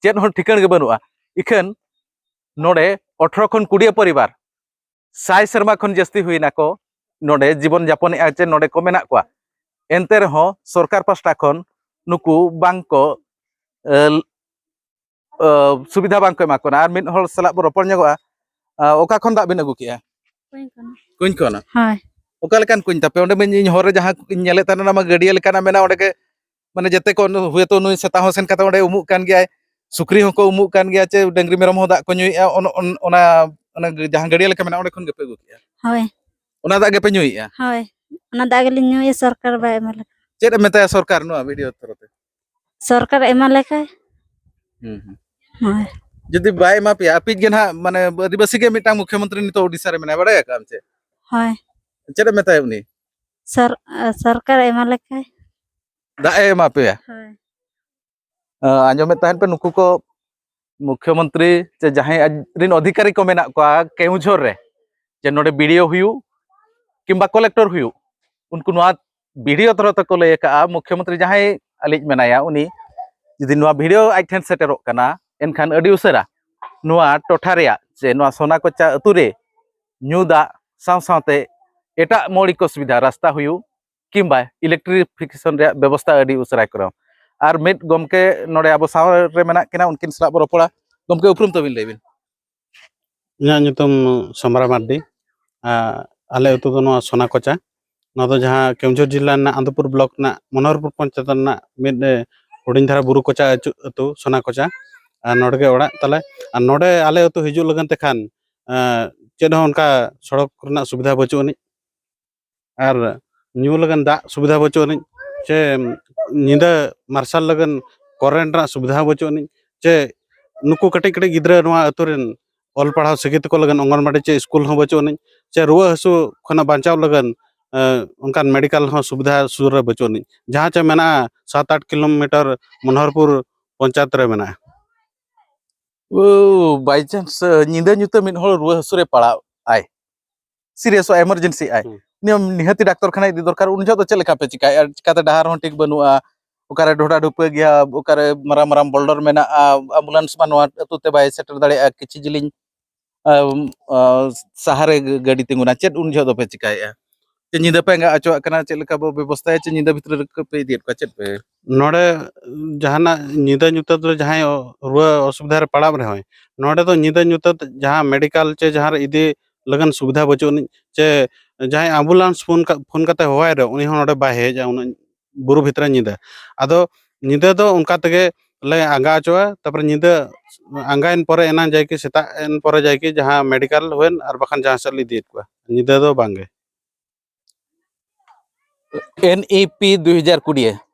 ᱪᱮᱫ ᱦᱚᱸ ᱴᱷᱤᱠᱟᱹᱬ ᱜᱮ ᱵᱟᱹᱱᱩᱜᱼᱟ᱾ ᱤᱠᱷᱟᱹᱱ ᱱᱚᱰᱮ ᱟᱴᱷᱨᱚ ᱠᱷᱚᱱ ᱠᱩᱲᱤ ᱯᱚᱨᱤᱵᱟᱨ ᱥᱟᱭ ᱥᱮᱨᱢᱟ ᱠᱷᱚᱱ ᱡᱟᱹᱥᱛᱤ ᱦᱩᱭᱱᱟ ᱠᱚ ᱱᱚᱰᱮ ᱡᱤᱵᱚᱱ ᱡᱟᱯᱚᱱᱮᱫᱼᱟ, ᱪᱮ ᱱᱚᱰᱮ ᱠᱚ ᱢᱮᱱᱟᱜ ᱠᱚᱣᱟ᱾ ᱮᱱᱛᱮ ᱨᱮᱦᱚᱸ ᱥᱚᱨᱠᱟᱨ ᱯᱟᱥᱴᱟ ᱠᱷᱚᱱ ᱱᱩᱠᱩ ᱵᱟᱝ ᱠᱚ, ᱮ, ᱮ, ᱥᱩᱵᱤᱫᱷᱟ ᱵᱟᱝ ᱠᱚ ᱮᱢᱟ ᱠᱚ ᱠᱟᱱᱟ᱾ ᱟᱨ ᱢᱤᱫ ᱦᱚᱲ ᱥᱟᱞᱟᱜ ᱵᱚ ᱨᱚᱯᱚᱲ ᱧᱚᱜᱚᱜᱼᱟ᱾ ᱟ, ᱚᱠᱟ ᱠᱷᱚᱱ ᱫᱟᱜ ᱵᱤᱱ ᱟᱹᱜᱩ ᱠᱮᱜᱼᱟ? ᱠᱩᱧ ᱠᱷᱚᱱ᱾ ᱠᱩᱧ ᱠᱷᱚᱱ? ᱦᱳᱭ᱾ ᱚᱠᱟ ᱞᱮᱠᱟᱱ ᱠᱩᱧ ᱛᱟᱯᱮ? ᱚᱸᱰᱮ ᱢᱟ ᱤᱧ ᱦᱚᱨ ᱨᱮ ᱡᱟᱦᱟᱸ ᱠᱚᱧ ᱧᱮᱞᱮᱫ ᱛᱟᱦᱮᱱᱟ, ᱚᱱᱟ ᱢᱟ ᱜᱟᱹᱰᱭᱟᱹ ᱞᱮᱠᱟᱱᱟᱜ ᱢᱮᱱᱟᱜᱼᱟ, ᱚᱸᱰᱮ ᱜᱮ, ᱢᱟᱱᱮ, ᱡᱮᱛᱮ ᱠᱚ ᱦᱩᱭᱛᱳ ᱱᱩᱭ ᱥᱮᱛᱟ ᱦᱚᱸ ᱥᱮᱱ ᱠᱟᱛᱮ ᱚᱸᱰᱮ ᱩᱢᱩᱜ ᱠᱟᱱ ᱜᱮᱭᱟᱭ, ᱥᱩᱠᱨᱤ ᱦᱚᱸᱠᱚ ᱩᱢᱩᱜ ᱠᱟᱱ ᱜᱮᱭᱟ, ᱪᱮ ᱰᱟᱹᱝᱨᱤ ᱢᱮᱨᱚᱢ ᱦᱚᱸ ᱫᱟᱜ ᱠᱚ ᱧᱩᱭᱮᱫᱼᱟ, ᱚᱱ-, ᱚᱱ-, ᱚᱱᱟ, ᱚᱱᱟ ᱡᱟᱦᱟᱸ ᱜᱟᱹᱰᱭᱟᱹ ᱞᱮᱠᱟ ᱢᱮᱱᱟᱜᱼᱟ, ᱚᱸᱰᱮ ᱠᱷᱚᱱ ᱜᱮᱯᱮ ᱟᱹᱜᱩ ᱠᱮᱜᱼᱟ? ᱦᱳᱭ᱾ ᱚᱱᱟ ᱫᱟᱜ ᱜᱮᱯᱮ ᱧᱩᱭᱮᱫᱼᱟ? ᱦᱳᱭ, ᱚᱱᱟ ᱫᱟᱜ ᱜᱮᱞᱤᱧ ᱧᱩᱭᱟ, ᱥᱚᱨᱠᱟᱨ ᱵᱟᱭ ᱮᱢᱟ ᱞᱮᱠᱷᱟᱱ᱾ ᱪᱮᱫ ᱮ ᱢᱮᱛᱟᱭᱟ ᱥᱚᱨᱠᱟᱨ ᱱᱚᱣᱟ ᱵᱷᱤᱰᱤᱭᱳ ᱛᱚᱨᱚᱯ ᱛᱮ? ᱥᱚᱨᱠᱟᱨ ᱮᱢᱟ ᱞᱮᱠᱷᱟᱱ᱾ ᱦᱩᱸ, ᱦᱩᱸ᱾ ᱦᱳᱭ᱾ ᱡᱩᱫᱤ ᱵᱟᱭ ᱮᱢᱟ ᱯᱮᱭᱟ, ᱟᱯᱮᱭᱤᱡ ᱜᱮ ᱱᱟᱦᱟᱜ, ᱢᱟᱱᱮ, ᱟᱹᱫᱤᱵᱟᱹᱥᱤ ᱜᱮ ᱢᱤᱫᱴᱟᱝ ᱢᱩᱠᱷᱭᱚᱢᱚᱱᱛᱨᱤ ᱱᱤᱛᱚᱜ ᱳᱰᱤᱥᱟ ᱨᱮ ᱢᱮᱱᱟᱭᱟ, ᱵᱟᱲᱟᱭ ᱟᱠᱟᱫ ᱟᱢ ᱪᱮ? ᱦᱳᱭ᱾ ᱪᱮᱫ ᱮ ᱢᱮᱛᱟᱭᱟ ᱩᱱᱤ? ᱥᱚᱨ-, ᱥᱚᱨᱠᱟᱨ ᱮᱢᱟ ᱞᱮᱠᱷᱟᱱ᱾ ᱫᱟᱜ ᱮ ᱮᱢᱟ ᱯᱮᱭᱟ? ᱦᱳᱭ᱾ ᱟᱸᱡᱚᱢᱮᱫ ᱛᱟᱦᱮᱱ ᱯᱮ, ᱱᱩᱠᱩ ᱠᱚ ᱢᱩᱠᱷᱭᱚᱢᱚᱱᱛᱨᱤ ᱪᱮ ᱡᱟᱦᱟᱸᱭ ᱟᱡ ᱨᱮᱱ ᱚᱫᱷᱤᱠᱟᱨᱤ ᱠᱚ ᱢᱮᱱᱟᱜ ᱠᱚᱣᱟ ᱠᱮᱣᱩᱡᱷᱚᱨ ᱨᱮ, ᱡᱮ ᱱᱚᱰᱮ ᱵᱤᱰᱤᱳ ᱦᱩᱭᱩᱜ ᱠᱤᱝᱵᱟ ᱠᱚᱞᱮᱠᱴᱚᱨ ᱦᱩᱭᱩᱜ, ᱩᱱᱠᱩ ᱱᱚᱣᱟ ᱵᱤᱰᱤᱳ ᱛᱚᱨᱚᱯ ᱛᱮᱠᱚ ᱞᱟᱹᱭ ᱟᱠᱟᱫᱼᱟ, ᱢᱩᱠᱷᱭᱚᱢᱚᱱᱛᱨᱤ ᱡᱟᱦᱟᱸᱭ ᱟᱞᱮᱭᱤᱡ ᱢᱮᱱᱟᱭᱟ, ᱩᱱᱤ ᱡᱩᱫᱤ ᱱᱚᱣᱟ ᱵᱤᱰᱤᱳ ᱟᱡ ᱴᱷᱮᱱ ᱥᱮᱴᱮᱨᱚᱜ ᱠᱟᱱᱟ, ᱮᱱᱠᱷᱟᱱ ᱟᱹᱰᱤ ᱩᱥᱟᱹᱨᱟ ᱱᱚᱣᱟ ᱴᱚᱴᱷᱟ ᱨᱮᱭᱟᱜ ᱥᱮ ᱱᱚᱣᱟ ᱥᱚᱱᱟᱠᱚᱪᱟ ᱟᱹᱛᱩ ᱨᱮ ᱧᱩ ᱫᱟᱜ ᱥᱟᱶ ᱥᱟᱶᱛᱮ ᱮᱴᱟᱜ ᱢᱳᱣᱞᱤᱠ ᱥᱩᱵᱤᱫᱷᱟ, ᱨᱟᱥᱛᱟ ᱦᱩᱭᱩᱜ ᱠᱤᱝᱵᱟ ᱤᱞᱮᱠᱴᱨᱤᱯᱷᱤᱠᱮᱥᱚᱱ ᱨᱮᱭᱟᱜ ᱵᱮᱵᱚᱥᱛᱷᱟ ᱟᱹᱰᱤ ᱩᱥᱟᱹᱨᱟᱭ ᱠᱚᱨᱟᱣ᱾ ᱟᱨ ᱢᱤᱫ ᱜᱚᱢᱠᱮ ᱱᱚᱰᱮ ᱟᱵᱚ ᱥᱟᱶ ᱨᱮ ᱢᱮᱱᱟᱜ ᱠᱤᱱᱟ, ᱩᱱᱠᱤᱱ ᱥᱟᱞᱟᱜ ᱵᱚ ᱨᱚᱯᱚᱲᱟ᱾ ᱜᱚᱢᱠᱮ, ᱩᱯᱨᱩᱢ ᱛᱟᱹᱵᱤᱱ ᱞᱟᱹᱭ ᱵᱤᱱ᱾ ᱤᱧᱟᱹᱜ ᱧᱩᱛᱩᱢ ᱥᱚᱢᱨᱟ ᱢᱟᱨᱰᱤ᱾ ᱟᱨ ᱟᱞᱮ ᱟᱹᱛᱩ ᱫᱚ ᱱᱚᱣᱟ ᱥᱚᱱᱟᱠᱚᱪᱟ᱾ ᱱᱚᱣᱟ ᱫᱚ ᱡᱟᱦᱟᱸ ᱠᱮᱣᱡᱷᱚᱨ ᱡᱤᱞᱟ ᱨᱮᱱᱟᱜ ᱟᱱᱫᱚᱯᱩᱨ ᱵᱞᱚᱠ ᱨᱮᱱᱟᱜ ᱢᱚᱱᱳᱦᱚᱨᱯᱩᱨ ᱯᱚᱧᱪᱟᱭᱮᱛ ᱨᱮᱱᱟᱜ ᱢᱤᱫ, ᱮ, ᱦᱩᱰᱤᱧ ᱫᱷᱟᱨᱟ ᱵᱩᱨᱩ ᱠᱚᱪᱟ ᱟᱹᱪᱩ-, ᱟᱹᱛᱩ ᱥᱚᱱᱟᱠᱚᱪᱟ᱾ ᱟᱨ ᱱᱚᱰᱮ ᱜᱮ ᱚᱲᱟᱜ ᱛᱟᱞᱮ᱾ ᱟᱨ ᱱᱚᱰᱮ ᱟᱞᱮ ᱟᱹᱛᱩ ᱦᱤᱡᱩᱜ ᱞᱟᱹᱜᱤᱫ ᱛᱮᱠᱷᱟᱱ, ᱮ, ᱪᱮᱫ ᱦᱚᱸ ᱚᱱᱠᱟ ᱥᱚᱲᱚᱠ ᱨᱮᱱᱟᱜ ᱥᱩᱵᱤᱫᱷᱟ ᱵᱟᱹᱪᱩᱜ ᱟᱹᱱᱤᱡ᱾ ᱟᱨ ᱧᱩ ᱞᱟᱹᱜᱤᱫ ᱫᱟᱜ ᱥᱩᱵᱤᱫᱷᱟ ᱵᱟᱹᱪᱩᱜ ᱟᱹᱱᱤᱡ, ᱪᱮ ᱧᱤᱫᱟᱹ ᱢᱟᱨᱥᱟᱞ ᱞᱟᱹᱜᱤᱫ ᱠᱚᱨᱮᱱᱴ ᱨᱮᱱᱟᱜ ᱥᱩᱵᱤᱫᱷᱟ ᱵᱟᱹᱪᱩᱜ ᱟᱹᱱᱤᱡ, ᱪᱮ ᱱᱩᱠᱩ ᱠᱟᱹᱴᱤᱡ ᱠᱟᱹᱴᱤᱡ ᱜᱤᱫᱽᱨᱟᱹ ᱱᱚᱣᱟ ᱟᱹᱛᱩ ᱨᱮᱱ ᱚᱞ ᱯᱟᱲᱦᱟᱣ ᱥᱤᱠᱷᱤᱛ ᱠᱚ ᱞᱟᱹᱜᱤᱫ ᱚᱝᱜᱚᱱᱵᱟᱲᱤ ᱪᱮ ᱥᱠᱩᱞ ᱦᱚᱸ ᱵᱟᱹᱪᱩᱜ ᱟᱹᱱᱤᱡ, ᱪᱮ ᱨᱩᱣᱟᱹ ᱦᱟᱹᱥᱩ ᱠᱷᱚᱱᱟᱜ ᱵᱟᱧᱪᱟᱣ ᱞᱟᱹᱜᱤᱫ, ᱮ, ᱚᱱᱠᱟᱱ ᱢᱮᱰᱤᱠᱟᱞ ᱦᱚᱸ ᱥᱩᱵᱤᱫᱷᱟ ᱥᱩᱨ ᱨᱮ ᱵᱟᱹᱪᱩᱜ ᱟᱹᱱᱤᱡ᱾ ᱡᱟᱦᱟᱸ ᱪᱮ ᱢᱮᱱᱟᱜᱼᱟ ᱥᱟᱛ ᱟᱴ ᱠᱤᱞᱳᱢᱤᱴᱟᱨ ᱢᱚᱱᱳᱦᱚᱨᱯᱩᱨ ᱯᱚᱧᱪᱟᱭᱮᱛ ᱨᱮ ᱢᱮᱱᱟᱜᱼᱟ᱾ ᱳ, ᱵᱟᱭ ᱪᱟᱱᱥ ᱧᱤᱫᱟᱹ ᱧᱩᱛᱟᱹ ᱢᱤᱫ ᱦᱚᱲ ᱨᱩᱣᱟᱹ ᱦᱟᱹᱥᱩ ᱨᱮ ᱯᱟᱲᱟᱣ ᱟᱭ, ᱥᱤᱨᱤᱭᱟᱥᱚᱜ, ᱮᱢᱟᱨᱡᱮᱱᱥᱤ ᱟᱭ, ᱦᱩᱸ᱾ ᱩᱱᱤ ᱱᱤᱦᱟᱹᱛᱤ ᱰᱟᱠᱛᱚᱨ ᱠᱷᱟᱱᱟ ᱤᱫᱤ ᱫᱚᱨᱠᱟᱨ᱾ ᱩᱱ ᱡᱚᱦᱚᱜ ᱫᱚ ᱪᱮᱫ ᱞᱮᱠᱟ ᱯᱮ ᱪᱤᱠᱟᱭᱟ? ᱟᱨ ᱪᱤᱠᱟᱛᱮ ᱰᱟᱦᱟᱨ ᱦᱚᱸ ᱴᱷᱤᱠ ᱵᱟᱹᱱᱩᱜᱼᱟ, ᱚᱠᱟᱨᱮ ᱰᱷᱚᱰᱟ ᱰᱷᱩᱯᱟᱹ ᱜᱮᱭᱟ, ᱚᱠᱟᱨᱮ ᱢᱟᱨᱟᱝ ᱢᱟᱨᱟᱝ ᱵᱚᱞᱰᱚᱨ ᱢᱮᱱᱟᱜᱼᱟ, ᱟᱢᱵᱩᱞᱟᱱᱥ ᱢᱟ ᱱᱚᱣᱟ ᱟᱹᱛᱩ ᱛᱮ ᱵᱟᱭ ᱥᱮᱴᱮᱨ ᱫᱟᱲᱮᱭᱟᱜᱼᱟ, ᱠᱤᱪᱷᱩ ᱡᱤᱞᱤᱧ ᱟᱢ, ᱟ, ᱥᱟᱦᱟᱨᱮ ᱜᱟᱹᱰᱤ ᱛᱤᱸᱜᱩᱱᱟ᱾ ᱪᱮᱫ ᱩᱱ ᱡᱚᱦᱚᱜ ᱫᱚᱯᱮ ᱪᱤᱠᱟᱭᱮᱫᱼᱟ? ᱪᱮ ᱧᱤᱫᱟᱹ ᱯᱮ ᱟᱸᱜᱟ ᱦᱚᱪᱚᱣᱟᱜ ᱠᱟᱱᱟ? ᱪᱮᱫ ᱞᱮᱠᱟ ᱵᱚ ᱵᱮᱵᱚᱥᱛᱷᱟᱭᱟ? ᱪᱮ ᱧᱤᱫᱟᱹ ᱵᱷᱤᱛᱨᱤ ᱨᱮ ᱯᱮ ᱤᱫᱤᱭᱮᱫ ᱠᱚᱣᱟ? ᱪᱮᱫ ᱯᱮ ᱱᱚᱰᱮ ᱡᱟᱦᱟᱱᱟᱜ ᱧᱤᱫᱟᱹ ᱧᱩᱛᱟᱹᱛ ᱨᱮ ᱡᱟᱦᱟᱸᱭ ᱨᱩᱣᱟᱹ ᱚᱥᱩᱵᱤᱫᱷᱟ ᱨᱮ ᱯᱟᱲᱟᱣ ᱨᱮᱦᱚᱸᱭ, ᱱᱚᱰᱮ ᱫᱚ ᱧᱤᱫᱟᱹ ᱧᱩᱛᱟᱹᱛ ᱡᱟᱦᱟᱸ ᱢᱮᱰᱤᱠᱟᱞ ᱪᱮ ᱡᱟᱦᱟᱸ ᱨᱮ ᱤᱫᱤ ᱞᱟᱹᱜᱤᱫ ᱥᱩᱵᱤᱫᱷᱟ ᱵᱟᱹᱪᱩᱜ ᱟᱹᱱᱤᱡ, ᱪᱮ ᱡᱟᱦᱟᱸᱭ ᱟᱢᱵᱩᱞᱟᱱᱥ ᱯᱷᱳᱱ ᱠᱟ- ᱯᱷᱳᱱ ᱠᱟᱛᱮ ᱦᱚᱦᱚᱭ ᱨᱮᱦᱚᱸ, ᱩᱱᱤ ᱦᱚᱸ ᱱᱚᱰᱮ ᱵᱟᱭ ᱦᱮᱡᱼᱟ ᱩᱱᱟᱹᱜ ᱵᱩᱨᱩ ᱵᱷᱤᱛᱨᱤ ᱧᱤᱫᱟᱹ᱾ ᱟᱫᱚ ᱧᱤᱫᱟᱹ ᱫᱚ ᱚᱱᱠᱟ ᱛᱮᱜᱮ ᱞᱮ ᱟᱸᱜᱟ ᱦᱚᱪᱚᱣᱟ᱾ ᱛᱟᱨᱯᱚᱨᱮ ᱧᱤᱫᱟᱹ ᱟᱸᱜᱟᱭᱮᱱ ᱯᱚᱨᱮ ᱮᱱᱟᱝ ᱡᱟᱭᱠᱤ ᱥᱮᱛᱟᱜ ᱮᱱ ᱯᱚᱨᱮ ᱡᱟᱭᱠᱤ ᱡᱟᱦᱟᱸ ᱢᱮᱰᱤᱠᱟᱞ ᱦᱩᱭᱮᱱ ᱟᱨ ᱵᱟᱠᱷᱟᱱ ᱡᱟᱦᱟᱸ ᱥᱮᱫ ᱞᱮ ᱤᱫᱤᱭᱮᱫ ᱠᱚᱣᱟ, ᱧᱤᱫᱟᱹ ᱫᱚ ᱵᱟᱝᱜᱮ᱾ ᱮᱱ ᱤ ᱯᱤ ᱫᱩᱭ ᱦᱟᱡᱟᱨ ᱠᱩᱲᱤ,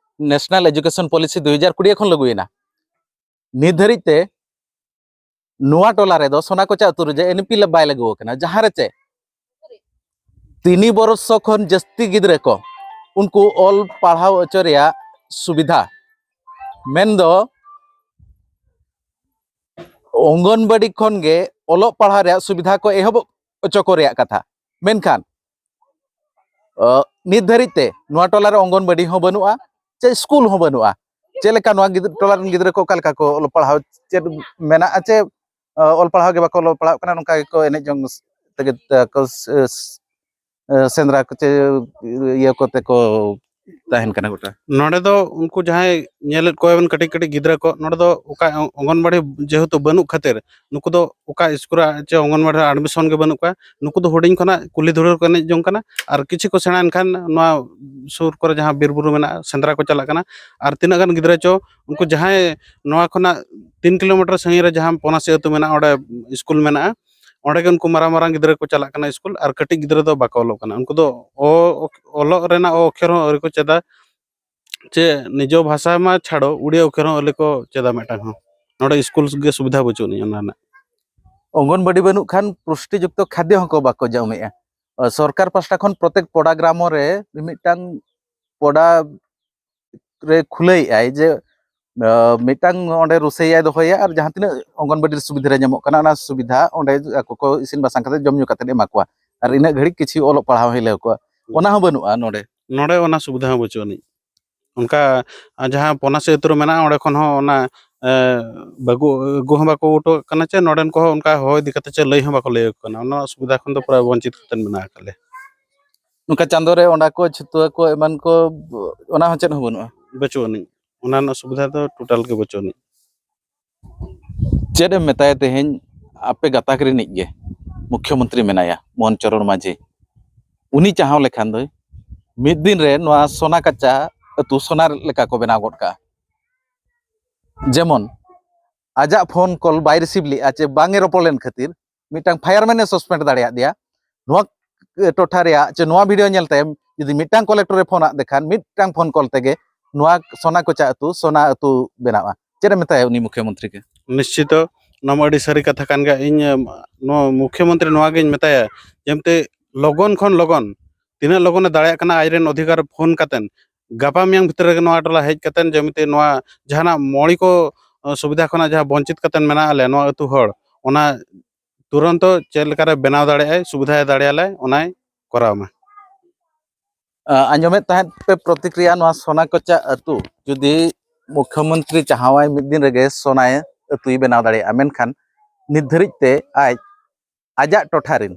ᱱᱮᱥᱱᱟᱞ ᱮᱡᱩᱠᱮᱥᱚᱱ ᱯᱚᱞᱤᱥᱤ ᱫᱩᱭ ᱦᱟᱡᱟᱨ ᱠᱩᱲᱤ ᱠᱷᱚᱱ ᱞᱟᱹᱜᱩᱭᱮᱱᱟ᱾ ᱱᱤᱛ ᱫᱷᱟᱹᱨᱤᱡ ᱛᱮ ᱱᱚᱣᱟ ᱴᱚᱞᱟ ᱨᱮᱫᱚ ᱥᱚᱱᱟᱠᱚᱪᱟ ᱟᱹᱛᱩ ᱨᱮ ᱡᱮ ᱮᱱ ᱤ ᱯᱤ ᱵᱟᱭ ᱞᱟᱹᱜᱩ ᱟᱠᱟᱱᱟ, ᱡᱟᱦᱟᱸ ᱨᱮ ᱪᱮ ᱛᱤᱱᱤ ᱵᱚᱨᱥᱚ ᱠᱷᱚᱱ ᱡᱟᱹᱥᱛᱤ ᱜᱤᱫᱽᱨᱟᱹ ᱠᱚ ᱩᱱᱠᱩ ᱚᱞ ᱯᱟᱲᱦᱟᱣ ᱦᱚᱪᱚ ᱨᱮᱭᱟᱜ ᱥᱩᱵᱤᱫᱷᱟ, ᱢᱮᱱᱫᱚ ᱚᱝᱜᱚᱱᱵᱟᱲᱤ ᱠᱷᱚᱱ ᱜᱮ ᱚᱞᱚᱜ ᱯᱟᱲᱦᱟᱣ ᱨᱮᱭᱟᱜ ᱥᱩᱵᱤᱫᱷᱟ ᱠᱚ ᱮᱦᱚᱵ ᱦᱚᱪᱚ ᱠᱚ ᱨᱮᱭᱟᱜ ᱠᱟᱛᱷᱟ᱾ ᱢᱮᱱᱠᱷᱟᱱ ᱚ, ᱱᱤᱛ ᱫᱷᱟᱹᱨᱤᱡ ᱛᱮ ᱱᱚᱣᱟ ᱴᱚᱞᱟ ᱨᱮ ᱚᱝᱜᱚᱱᱵᱟᱲᱤ ᱦᱚᱸ ᱵᱟᱹᱱᱩᱜᱼᱟ, ᱪᱮ ᱥᱠᱩᱞ ᱦᱚᱸ ᱵᱟᱹᱱᱩᱜᱼᱟ᱾ ᱪᱮᱫ ᱞᱮᱠᱟ ᱱᱚᱣᱟ ᱜᱤᱫᱽᱨᱟᱹ, ᱴᱚᱞᱟ ᱨᱮᱱ ᱜᱤᱫᱽᱨᱟᱹ ᱠᱚ ᱚᱠᱟ ᱞᱮᱠᱟ ᱠᱚ ᱚᱞᱚᱜ ᱯᱟᱲᱦᱟᱣ ᱪᱮᱫ ᱢᱮᱱᱟᱜᱼᱟ, ᱪᱮ ᱚ, ᱚᱞ ᱯᱟᱲᱦᱟᱣ ᱜᱮ ᱵᱟᱠᱚ ᱚᱞᱚᱜ ᱯᱟᱲᱦᱟᱜ ᱠᱟᱱᱟ, ᱱᱚᱝᱠᱟ ᱜᱮᱠᱚ ᱮᱱᱮᱡ ᱡᱚᱝ ᱛᱮᱜᱮ ᱠᱚ ᱥᱮᱸᱫᱽᱨᱟ ᱠᱚ ᱪᱮ ᱤᱭᱟᱹ ᱠᱚᱛᱮ ᱠᱚ ᱛᱟᱦᱮᱱ ᱠᱟᱱᱟ ᱜᱚᱴᱟ᱾ ᱱᱚᱰᱮ ᱫᱚ ᱩᱱᱠᱩ ᱡᱟᱦᱟᱸᱭ ᱧᱮᱞᱮᱫ ᱠᱚᱣᱟᱵᱮᱱ ᱠᱟᱹᱴᱤᱡ ᱠᱟᱹᱴᱤᱡ ᱜᱤᱫᱽᱨᱟᱹ ᱠᱚ, ᱱᱚᱰᱮ ᱫᱚ ᱚᱠᱟ ᱚᱝᱜᱚᱱᱵᱟᱲᱤ ᱡᱮᱦᱮᱛᱩ ᱵᱟᱹᱱᱩᱜ ᱠᱷᱟᱹᱛᱤᱨ ᱱᱩᱠᱩ ᱫᱚ ᱚᱠᱟ ᱥᱠᱩᱞ ᱨᱮ ᱪᱮ ᱚᱝᱜᱚᱱᱵᱟᱲᱤ ᱨᱮ ᱮᱰᱢᱤᱥᱚᱱ ᱜᱮ ᱵᱟᱹᱱᱩᱜ ᱠᱚᱣᱟ᱾ ᱱᱩᱠᱩ ᱫᱚ ᱦᱩᱰᱤᱧ ᱠᱷᱚᱱᱟᱜ ᱠᱩᱞᱦᱤ ᱫᱷᱩᱲᱤ ᱨᱮᱠᱚ ᱮᱱᱮᱡ ᱡᱚᱝ ᱠᱟᱱᱟ᱾ ᱟᱨ ᱠᱤᱪᱷᱩ ᱠᱚ ᱥᱮᱬᱟ ᱮᱱᱠᱷᱟᱱ ᱱᱚᱣᱟ ᱥᱩᱨ ᱠᱚᱨᱮ ᱡᱟᱦᱟᱸ ᱵᱤᱨ ᱵᱩᱨᱩ ᱢᱮᱱᱟᱜᱼᱟ, ᱥᱮᱸᱫᱽᱨᱟ ᱠᱚ ᱪᱟᱞᱟᱜ ᱠᱟᱱᱟ᱾ ᱟᱨ ᱛᱤᱱᱟᱹᱜ ᱜᱟᱱ ᱜᱤᱫᱽᱨᱟᱹ ᱪᱚ ᱩᱱᱠᱩ ᱡᱟᱦᱟᱸᱭ ᱱᱚᱣᱟ ᱠᱷᱚᱱᱟᱜ ᱛᱤᱱ ᱠᱤᱞᱳᱢᱤᱴᱟᱨ ᱥᱟᱺᱜᱤᱧ ᱨᱮ ᱡᱟᱦᱟᱸ ᱯᱚᱱᱟᱥᱤ ᱟᱹᱛᱩ ᱢᱮᱱᱟᱜᱼᱟ, ᱚᱸᱰᱮ ᱥᱠᱩᱞ ᱢᱮᱱᱟᱜᱼᱟ, ᱚᱸᱰᱮ ᱜᱮ ᱩᱱᱠᱩ ᱢᱟᱨᱟᱝ ᱢᱟᱨᱟᱝ ᱜᱤᱫᱽᱨᱟᱹ ᱠᱚ ᱪᱟᱞᱟᱜ ᱠᱟᱱᱟ ᱥᱠᱩᱞ᱾ ᱟᱨ ᱠᱟᱹᱴᱤᱡ ᱜᱤᱫᱽᱨᱟᱹ ᱫᱚ ᱵᱟᱠᱚ ᱚᱞᱚᱜ ᱠᱟᱱᱟ᱾ ᱩᱱᱠᱩ ᱫᱚ ᱚ-, ᱚᱞᱚᱜ ᱨᱮᱱᱟᱜ ᱚ ᱚᱠᱷᱚᱨ ᱦᱚᱸ ᱟᱹᱣᱨᱤ ᱠᱚ ᱪᱮᱫᱟ, ᱪᱮ ᱱᱤᱡᱚ ᱵᱷᱟᱥᱟ ᱢᱟ ᱪᱷᱟᱲᱚ, ᱩᱲᱤᱭᱟ ᱚᱠᱷᱚᱨ ᱦᱚᱸ ᱟᱹᱣᱨᱤ ᱠᱚ ᱪᱮᱫᱟ ᱢᱤᱫᱴᱟᱝ ᱦᱚᱸ᱾ ᱱᱚᱰᱮ ᱥᱠᱩᱞ ᱜᱮ ᱥᱩᱵᱤᱫᱷᱟ ᱵᱟᱹᱪᱩᱜ ᱟᱹᱱᱤᱡ ᱚᱱᱟ ᱨᱮᱱᱟᱜ᱾ ᱚᱝᱜᱚᱱᱵᱟᱰᱤ ᱵᱟᱹᱱᱩᱜ ᱠᱷᱟᱱ ᱯᱩᱥᱴᱤᱡᱩᱠᱛᱚ ᱠᱷᱟᱫᱽᱭᱚ ᱦᱚᱸᱠᱚ ᱵᱟᱠᱚ ᱡᱚᱢᱮᱜᱼᱟ᱾ ᱥᱚᱨᱠᱟᱨ ᱯᱟᱥᱴᱟ ᱠᱷᱚᱱ ᱯᱨᱚᱛᱮᱠ ᱯᱚᱰᱟ ᱜᱨᱟᱢᱚ ᱨᱮ ᱢᱤᱫᱴᱟᱝ ᱯᱚᱰᱟ ᱨᱮ ᱠᱷᱩᱞᱟᱹᱭᱮᱫᱼᱟᱭ ᱡᱮ ᱢᱤᱫᱴᱟᱝ ᱚᱸᱰᱮ ᱨᱩᱥᱟᱹᱭᱟᱭ ᱫᱚᱦᱚᱭᱟ ᱟᱨ ᱡᱟᱦᱟᱸ ᱛᱤᱱᱟᱹᱜ ᱚᱝᱜᱚᱱᱵᱟᱰᱤ ᱨᱮ ᱥᱩᱵᱤᱫᱷᱟ ᱨᱮ ᱧᱟᱢᱚᱜ ᱠᱟᱱᱟ, ᱚᱱᱟ ᱥᱩᱵᱤᱫᱷᱟ ᱚᱸᱰᱮ ᱟᱠᱚ ᱠᱚ ᱤᱥᱤᱱ ᱵᱟᱥᱟᱝ ᱠᱟᱛᱮ ᱡᱚᱢ ᱧᱩ ᱠᱟᱛᱮ ᱮᱢᱟ ᱠᱚᱣᱟ᱾ ᱟᱨ ᱤᱱᱟᱹᱜ ᱜᱷᱟᱹᱲᱤᱡ ᱠᱤᱪᱷᱩ ᱚᱞᱚᱜ ᱯᱟᱲᱦᱟᱣ ᱦᱤᱞᱟᱹᱣ ᱠᱚᱣᱟ, ᱚᱱᱟ ᱦᱚᱸ ᱵᱟᱹᱱᱩᱜᱼᱟ ᱱᱚᱰᱮ᱾ ᱱᱚᱰᱮ ᱚᱱᱟ ᱥᱩᱵᱤᱫᱷᱟ ᱦᱚᱸ ᱵᱟᱹᱪᱩᱜ ᱟᱹᱱᱤᱡ᱾ ᱚᱱᱠᱟ ᱟᱨ ᱡᱟᱦᱟᱸ ᱯᱚᱱᱟᱥᱤ ᱟᱹᱛᱩ ᱨᱮ ᱢᱮᱱᱟᱜᱼᱟ, ᱚᱸᱰᱮ ᱠᱷᱚᱱ ᱦᱚᱸ ᱚᱱᱟ ᱵᱟᱹᱜᱩ ᱟᱹᱜᱩ ᱦᱚᱸ ᱵᱟᱠᱚ ᱟᱹᱜᱩ ᱦᱚᱴᱚ ᱠᱟᱜ ᱠᱟᱱᱟ, ᱪᱮ ᱱᱚᱰᱮᱱ ᱠᱚᱦᱚᱸ ᱚᱱᱠᱟ ᱦᱚᱦᱚ ᱤᱫᱤ ᱠᱟᱛᱮ ᱪᱮ ᱞᱟᱹᱭ ᱦᱚᱸ ᱵᱟᱠᱚ ᱞᱟᱹᱭ ᱟᱠᱚ ᱠᱟᱱᱟ᱾ ᱚᱱᱟ ᱥᱩᱵᱤᱫᱷᱟ ᱠᱷᱚᱱ ᱫᱚ ᱯᱩᱨᱟᱹ ᱵᱚᱧᱪᱤᱛ ᱠᱟᱛᱮ ᱢᱮᱱᱟᱜ ᱟᱠᱟᱫ ᱞᱮᱭᱟ᱾ ᱱᱚᱝᱠᱟ ᱪᱟᱸᱫᱳ ᱨᱮ ᱚᱸᱰᱟ ᱠᱚ, ᱪᱷᱟᱹᱛᱩᱣᱟᱹ ᱠᱚ, ᱮᱢᱟᱱ ᱠᱚ, ᱚᱱᱟ ᱦᱚᱸ ᱪᱮᱫ ᱦᱚᱸ ᱵᱟᱹᱱᱩᱜᱼᱟ? ᱵᱟᱹᱪᱩᱜ ᱟᱹᱱᱤᱡ, ᱚᱱᱟ ᱨᱮᱱᱟᱜ ᱥᱩᱵᱤᱫᱷᱟ ᱫᱚ ᱴᱳᱴᱟᱞ ᱜᱮ ᱵᱟᱹᱪᱩᱜ ᱟᱹᱱᱤᱡ᱾ ᱪᱮᱫ ᱮᱢ ᱢᱮᱛᱟᱭᱟ, ᱛᱮᱦᱮᱧ ᱟᱯᱮ ᱜᱟᱛᱟᱠ ᱨᱤᱱᱤᱡ ᱜᱮ ᱢᱩᱠᱷᱭᱚᱢᱚᱱᱛᱨᱤ ᱢᱮᱱᱟᱭᱟ, ᱢᱳᱦᱚᱱ ᱪᱚᱨᱚᱬ ᱢᱟᱹᱡᱷᱤ᱾ ᱩᱱᱤ ᱪᱟᱦᱟᱣ ᱞᱮᱠᱷᱟᱱ ᱫᱚᱭ ᱢᱤᱫ ᱫᱤᱱ ᱨᱮ ᱱᱚᱣᱟ ᱥᱚᱱᱟ ᱠᱟᱪᱟ ᱟᱹᱛᱩ ᱥᱚᱱᱟ ᱞᱮᱠᱟ ᱠᱚ ᱵᱮᱱᱟᱣ ᱜᱚᱫ ᱠᱟᱜᱼᱟ᱾ ᱡᱮᱢᱚᱱ ᱟᱡᱟᱜ ᱯᱷᱳᱱ ᱠᱚᱞ ᱵᱟᱭ ᱨᱤᱥᱤᱵᱷ ᱞᱮᱜᱼᱟ ᱪᱮ ᱵᱟᱝ ᱮ ᱨᱚᱯᱚᱲ ᱞᱮᱱ ᱠᱷᱟᱹᱛᱤᱨ ᱢᱤᱫᱴᱟᱝ ᱯᱷᱟᱭᱟᱨᱢᱮᱱ ᱮ ᱥᱚᱥᱯᱮᱱᱰ ᱫᱟᱲᱮᱭᱟᱜ ᱫᱮᱭᱟ᱾ ᱱᱚᱣᱟ ᱴᱚᱴᱷᱟ ᱨᱮᱭᱟᱜ ᱪᱮ ᱱᱚᱣᱟ ᱵᱷᱤᱰᱤᱭᱳ ᱧᱮᱞ ᱛᱟᱭᱚᱢ ᱡᱩᱫᱤ ᱢᱤᱫᱴᱟᱝ ᱠᱚᱞᱮᱠᱴᱚᱨ ᱮ ᱯᱷᱳᱱ ᱟᱫ ᱫᱮᱠᱷᱟᱱ, ᱢᱤᱫᱴᱟᱝ ᱯᱷᱳᱱ ᱠᱚᱞ ᱛᱮᱜᱮ ᱱᱚᱣᱟ ᱥᱚᱱᱟ ᱠᱚᱪᱟ ᱟᱹᱛᱩ ᱥᱚᱱᱟ ᱟᱹᱛᱩ ᱵᱮᱱᱟᱜᱼᱟ᱾ ᱪᱮᱫ ᱮ ᱢᱮᱛᱟᱭᱟ ᱩᱱᱤ ᱢᱩᱠᱷᱭᱚᱢᱚᱱᱛᱨᱤ ᱜᱮ? ᱱᱤᱥᱪᱤᱛᱚ, ᱱᱚᱣᱟ ᱢᱟ ᱟᱹᱰᱤ ᱥᱟᱹᱨᱤ ᱠᱟᱛᱷᱟ ᱠᱟᱱ ᱜᱮᱭᱟ᱾ ᱤᱧ ᱮᱢ, ᱱᱚᱣᱟ ᱢᱩᱠᱷᱭᱚᱢᱚᱱᱛᱨᱤ ᱱᱚᱣᱟ ᱜᱤᱧ ᱢᱮᱛᱟᱭᱟ, ᱡᱮᱢᱛᱮ ᱞᱚᱜᱚᱱ ᱠᱷᱚᱱ ᱞᱚᱜᱚᱱ, ᱛᱤᱱᱟᱹᱜ ᱞᱚᱜᱚᱱ ᱮ ᱫᱟᱲᱮᱭᱟᱜ ᱠᱟᱱᱟ, ᱟᱡᱨᱮᱱ ᱚᱫᱷᱤᱠᱟᱨ ᱯᱷᱳᱱ ᱠᱟᱛᱮᱱ ᱜᱟᱯᱟ ᱢᱮᱭᱟᱝ ᱵᱷᱤᱛᱨᱤ ᱨᱮᱜᱮ ᱱᱚᱣᱟ ᱴᱚᱞᱟ ᱦᱮᱡ ᱠᱟᱛᱮᱱ ᱡᱮᱢᱛᱮ ᱱᱚᱣᱟ ᱡᱟᱦᱟᱱᱟᱜ ᱢᱚᱬᱤ ᱠᱚ, ᱚ, ᱥᱩᱵᱤᱫᱷᱟ ᱠᱷᱚᱱᱟᱜ ᱡᱟᱦᱟᱸ ᱵᱚᱧᱪᱤᱛ ᱠᱟᱛᱮᱱ ᱢᱮᱱᱟᱜ ᱞᱮ ᱱᱚᱣᱟ ᱟᱹᱛᱩ ᱦᱚᱲ, ᱚᱱᱟ ᱛᱩᱨᱚᱱᱛᱚ ᱪᱮᱫ ᱞᱮᱠᱟᱨᱮ ᱵᱮᱱᱟᱣ ᱫᱟᱲᱮᱭᱟᱜᱼᱟᱭ, ᱥᱩᱵᱤᱫᱷᱟ ᱫᱟᱲᱮᱭᱟᱞᱮ, ᱚᱱᱟᱭ ᱠᱚᱨᱟᱣ ᱢᱟ᱾ ᱟ, ᱟᱸᱡᱚᱢᱮᱫ ᱛᱟᱦᱮᱸᱫ ᱯᱮ ᱯᱨᱚᱛᱤᱠᱨᱤᱭᱟ, ᱱᱚᱣᱟ ᱥᱚᱱᱟ ᱠᱚᱪᱟ ᱟᱹᱛᱩ ᱡᱩᱫᱤ ᱢᱩᱠᱷᱭᱚᱢᱚᱱᱛᱨᱤ ᱪᱟᱦᱟᱣᱟᱭ ᱢᱤᱫ ᱫᱤᱱ ᱨᱮᱜᱮ ᱥᱚᱱᱟᱭ ᱟᱹᱛᱩᱭ ᱵᱮᱱᱟᱣ ᱫᱟᱲᱮᱭᱟᱜᱼᱟ, ᱢᱮᱱᱠᱷᱟᱱ ᱱᱤᱛ ᱫᱷᱟᱹᱨᱤᱡ ᱛᱮ ᱟᱡ ᱟᱡᱟᱜ ᱴᱚᱴᱷᱟ ᱨᱤᱱ,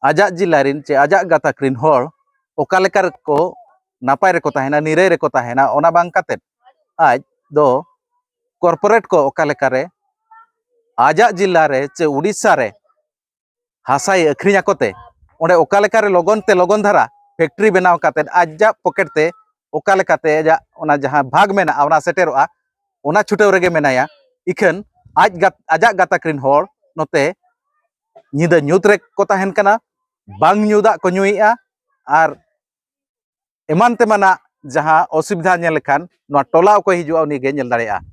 ᱟᱡᱟᱜ ᱡᱤᱞᱟ ᱨᱤᱱ ᱪᱮ ᱟᱡᱟᱜ ᱜᱟᱛᱟᱠ ᱨᱤᱱ ᱦᱚᱲ ᱚᱠᱟ ᱞᱮᱠᱟ ᱨᱮᱠᱚ ᱱᱟᱯᱟᱭ ᱨᱮᱠᱚ ᱛᱟᱦᱮᱱᱟ, ᱱᱤᱨᱟᱹᱭ ᱨᱮᱠᱚ ᱛᱟᱦᱮᱱᱟ, ᱚᱱᱟ ᱵᱟᱝ ᱠᱟᱛᱮᱫ ᱟᱡ ᱫᱚ ᱠᱚᱨᱯᱳᱨᱮᱴ ᱠᱚ ᱚᱠᱟ ᱞᱮᱠᱟᱨᱮ ᱟᱡᱟᱜ ᱡᱤᱞᱟ ᱨᱮ ᱪᱮ ᱩᱰᱤᱥᱥᱟ ᱨᱮ ᱦᱟᱥᱟᱭ ᱟᱹᱠᱷᱨᱤᱧ ᱟᱠᱚ ᱛᱮ, ᱚᱸᱰᱮ ᱚᱠᱟ ᱞᱮᱠᱟᱨᱮ ᱞᱚᱜᱚᱱ ᱛᱮ ᱞᱚᱜᱚᱱ ᱫᱷᱟᱨᱟ ᱯᱷᱮᱠᱴᱨᱤ ᱵᱮᱱᱟᱣ ᱠᱟᱛᱮᱫ ᱟᱡᱟᱜ ᱯᱚᱠᱮᱴ ᱛᱮ ᱚᱠᱟ ᱞᱮᱠᱟᱛᱮ ᱟᱡᱟᱜ ᱚᱱᱟ ᱡᱟᱦᱟᱸ ᱵᱷᱟᱜᱽ ᱢᱮᱱᱟᱜᱼᱟ ᱚᱱᱟ ᱥᱮᱴᱮᱨᱚᱜᱼᱟ, ᱚᱱᱟ ᱪᱷᱩᱴᱟᱹᱣ ᱨᱮᱜᱮ ᱢᱮᱱᱟᱭᱟ᱾ ᱤᱠᱷᱟᱹᱱ ᱟᱡ ᱜᱟᱛ-, ᱟᱡᱟᱜ ᱜᱟᱛᱟᱠ ᱨᱤᱱ ᱦᱚᱲ ᱱᱚᱛᱮ ᱧᱤᱫᱟᱹ ᱧᱩᱛ ᱨᱮᱠᱚ ᱛᱟᱦᱮᱱ ᱠᱟᱱᱟ, ᱵᱟᱝ ᱧᱩ ᱫᱟᱜ ᱠᱚ ᱧᱩᱭᱮᱫᱼᱟ, ᱟᱨ ᱮᱢᱟᱱ ᱛᱮᱢᱟᱱᱟᱜ ᱡᱟᱦᱟᱸ ᱚᱥᱩᱵᱤᱫᱷᱟ ᱧᱮᱞ ᱞᱮᱠᱷᱟᱱ ᱱᱚᱣᱟ ᱴᱚᱞᱟ ᱚᱠᱚᱭ ᱦᱤᱡᱩᱜᱼᱟ ᱩᱱᱤᱜᱮ ᱧᱮᱞ ᱫᱟᱲᱮᱭᱟᱜᱼᱟ᱾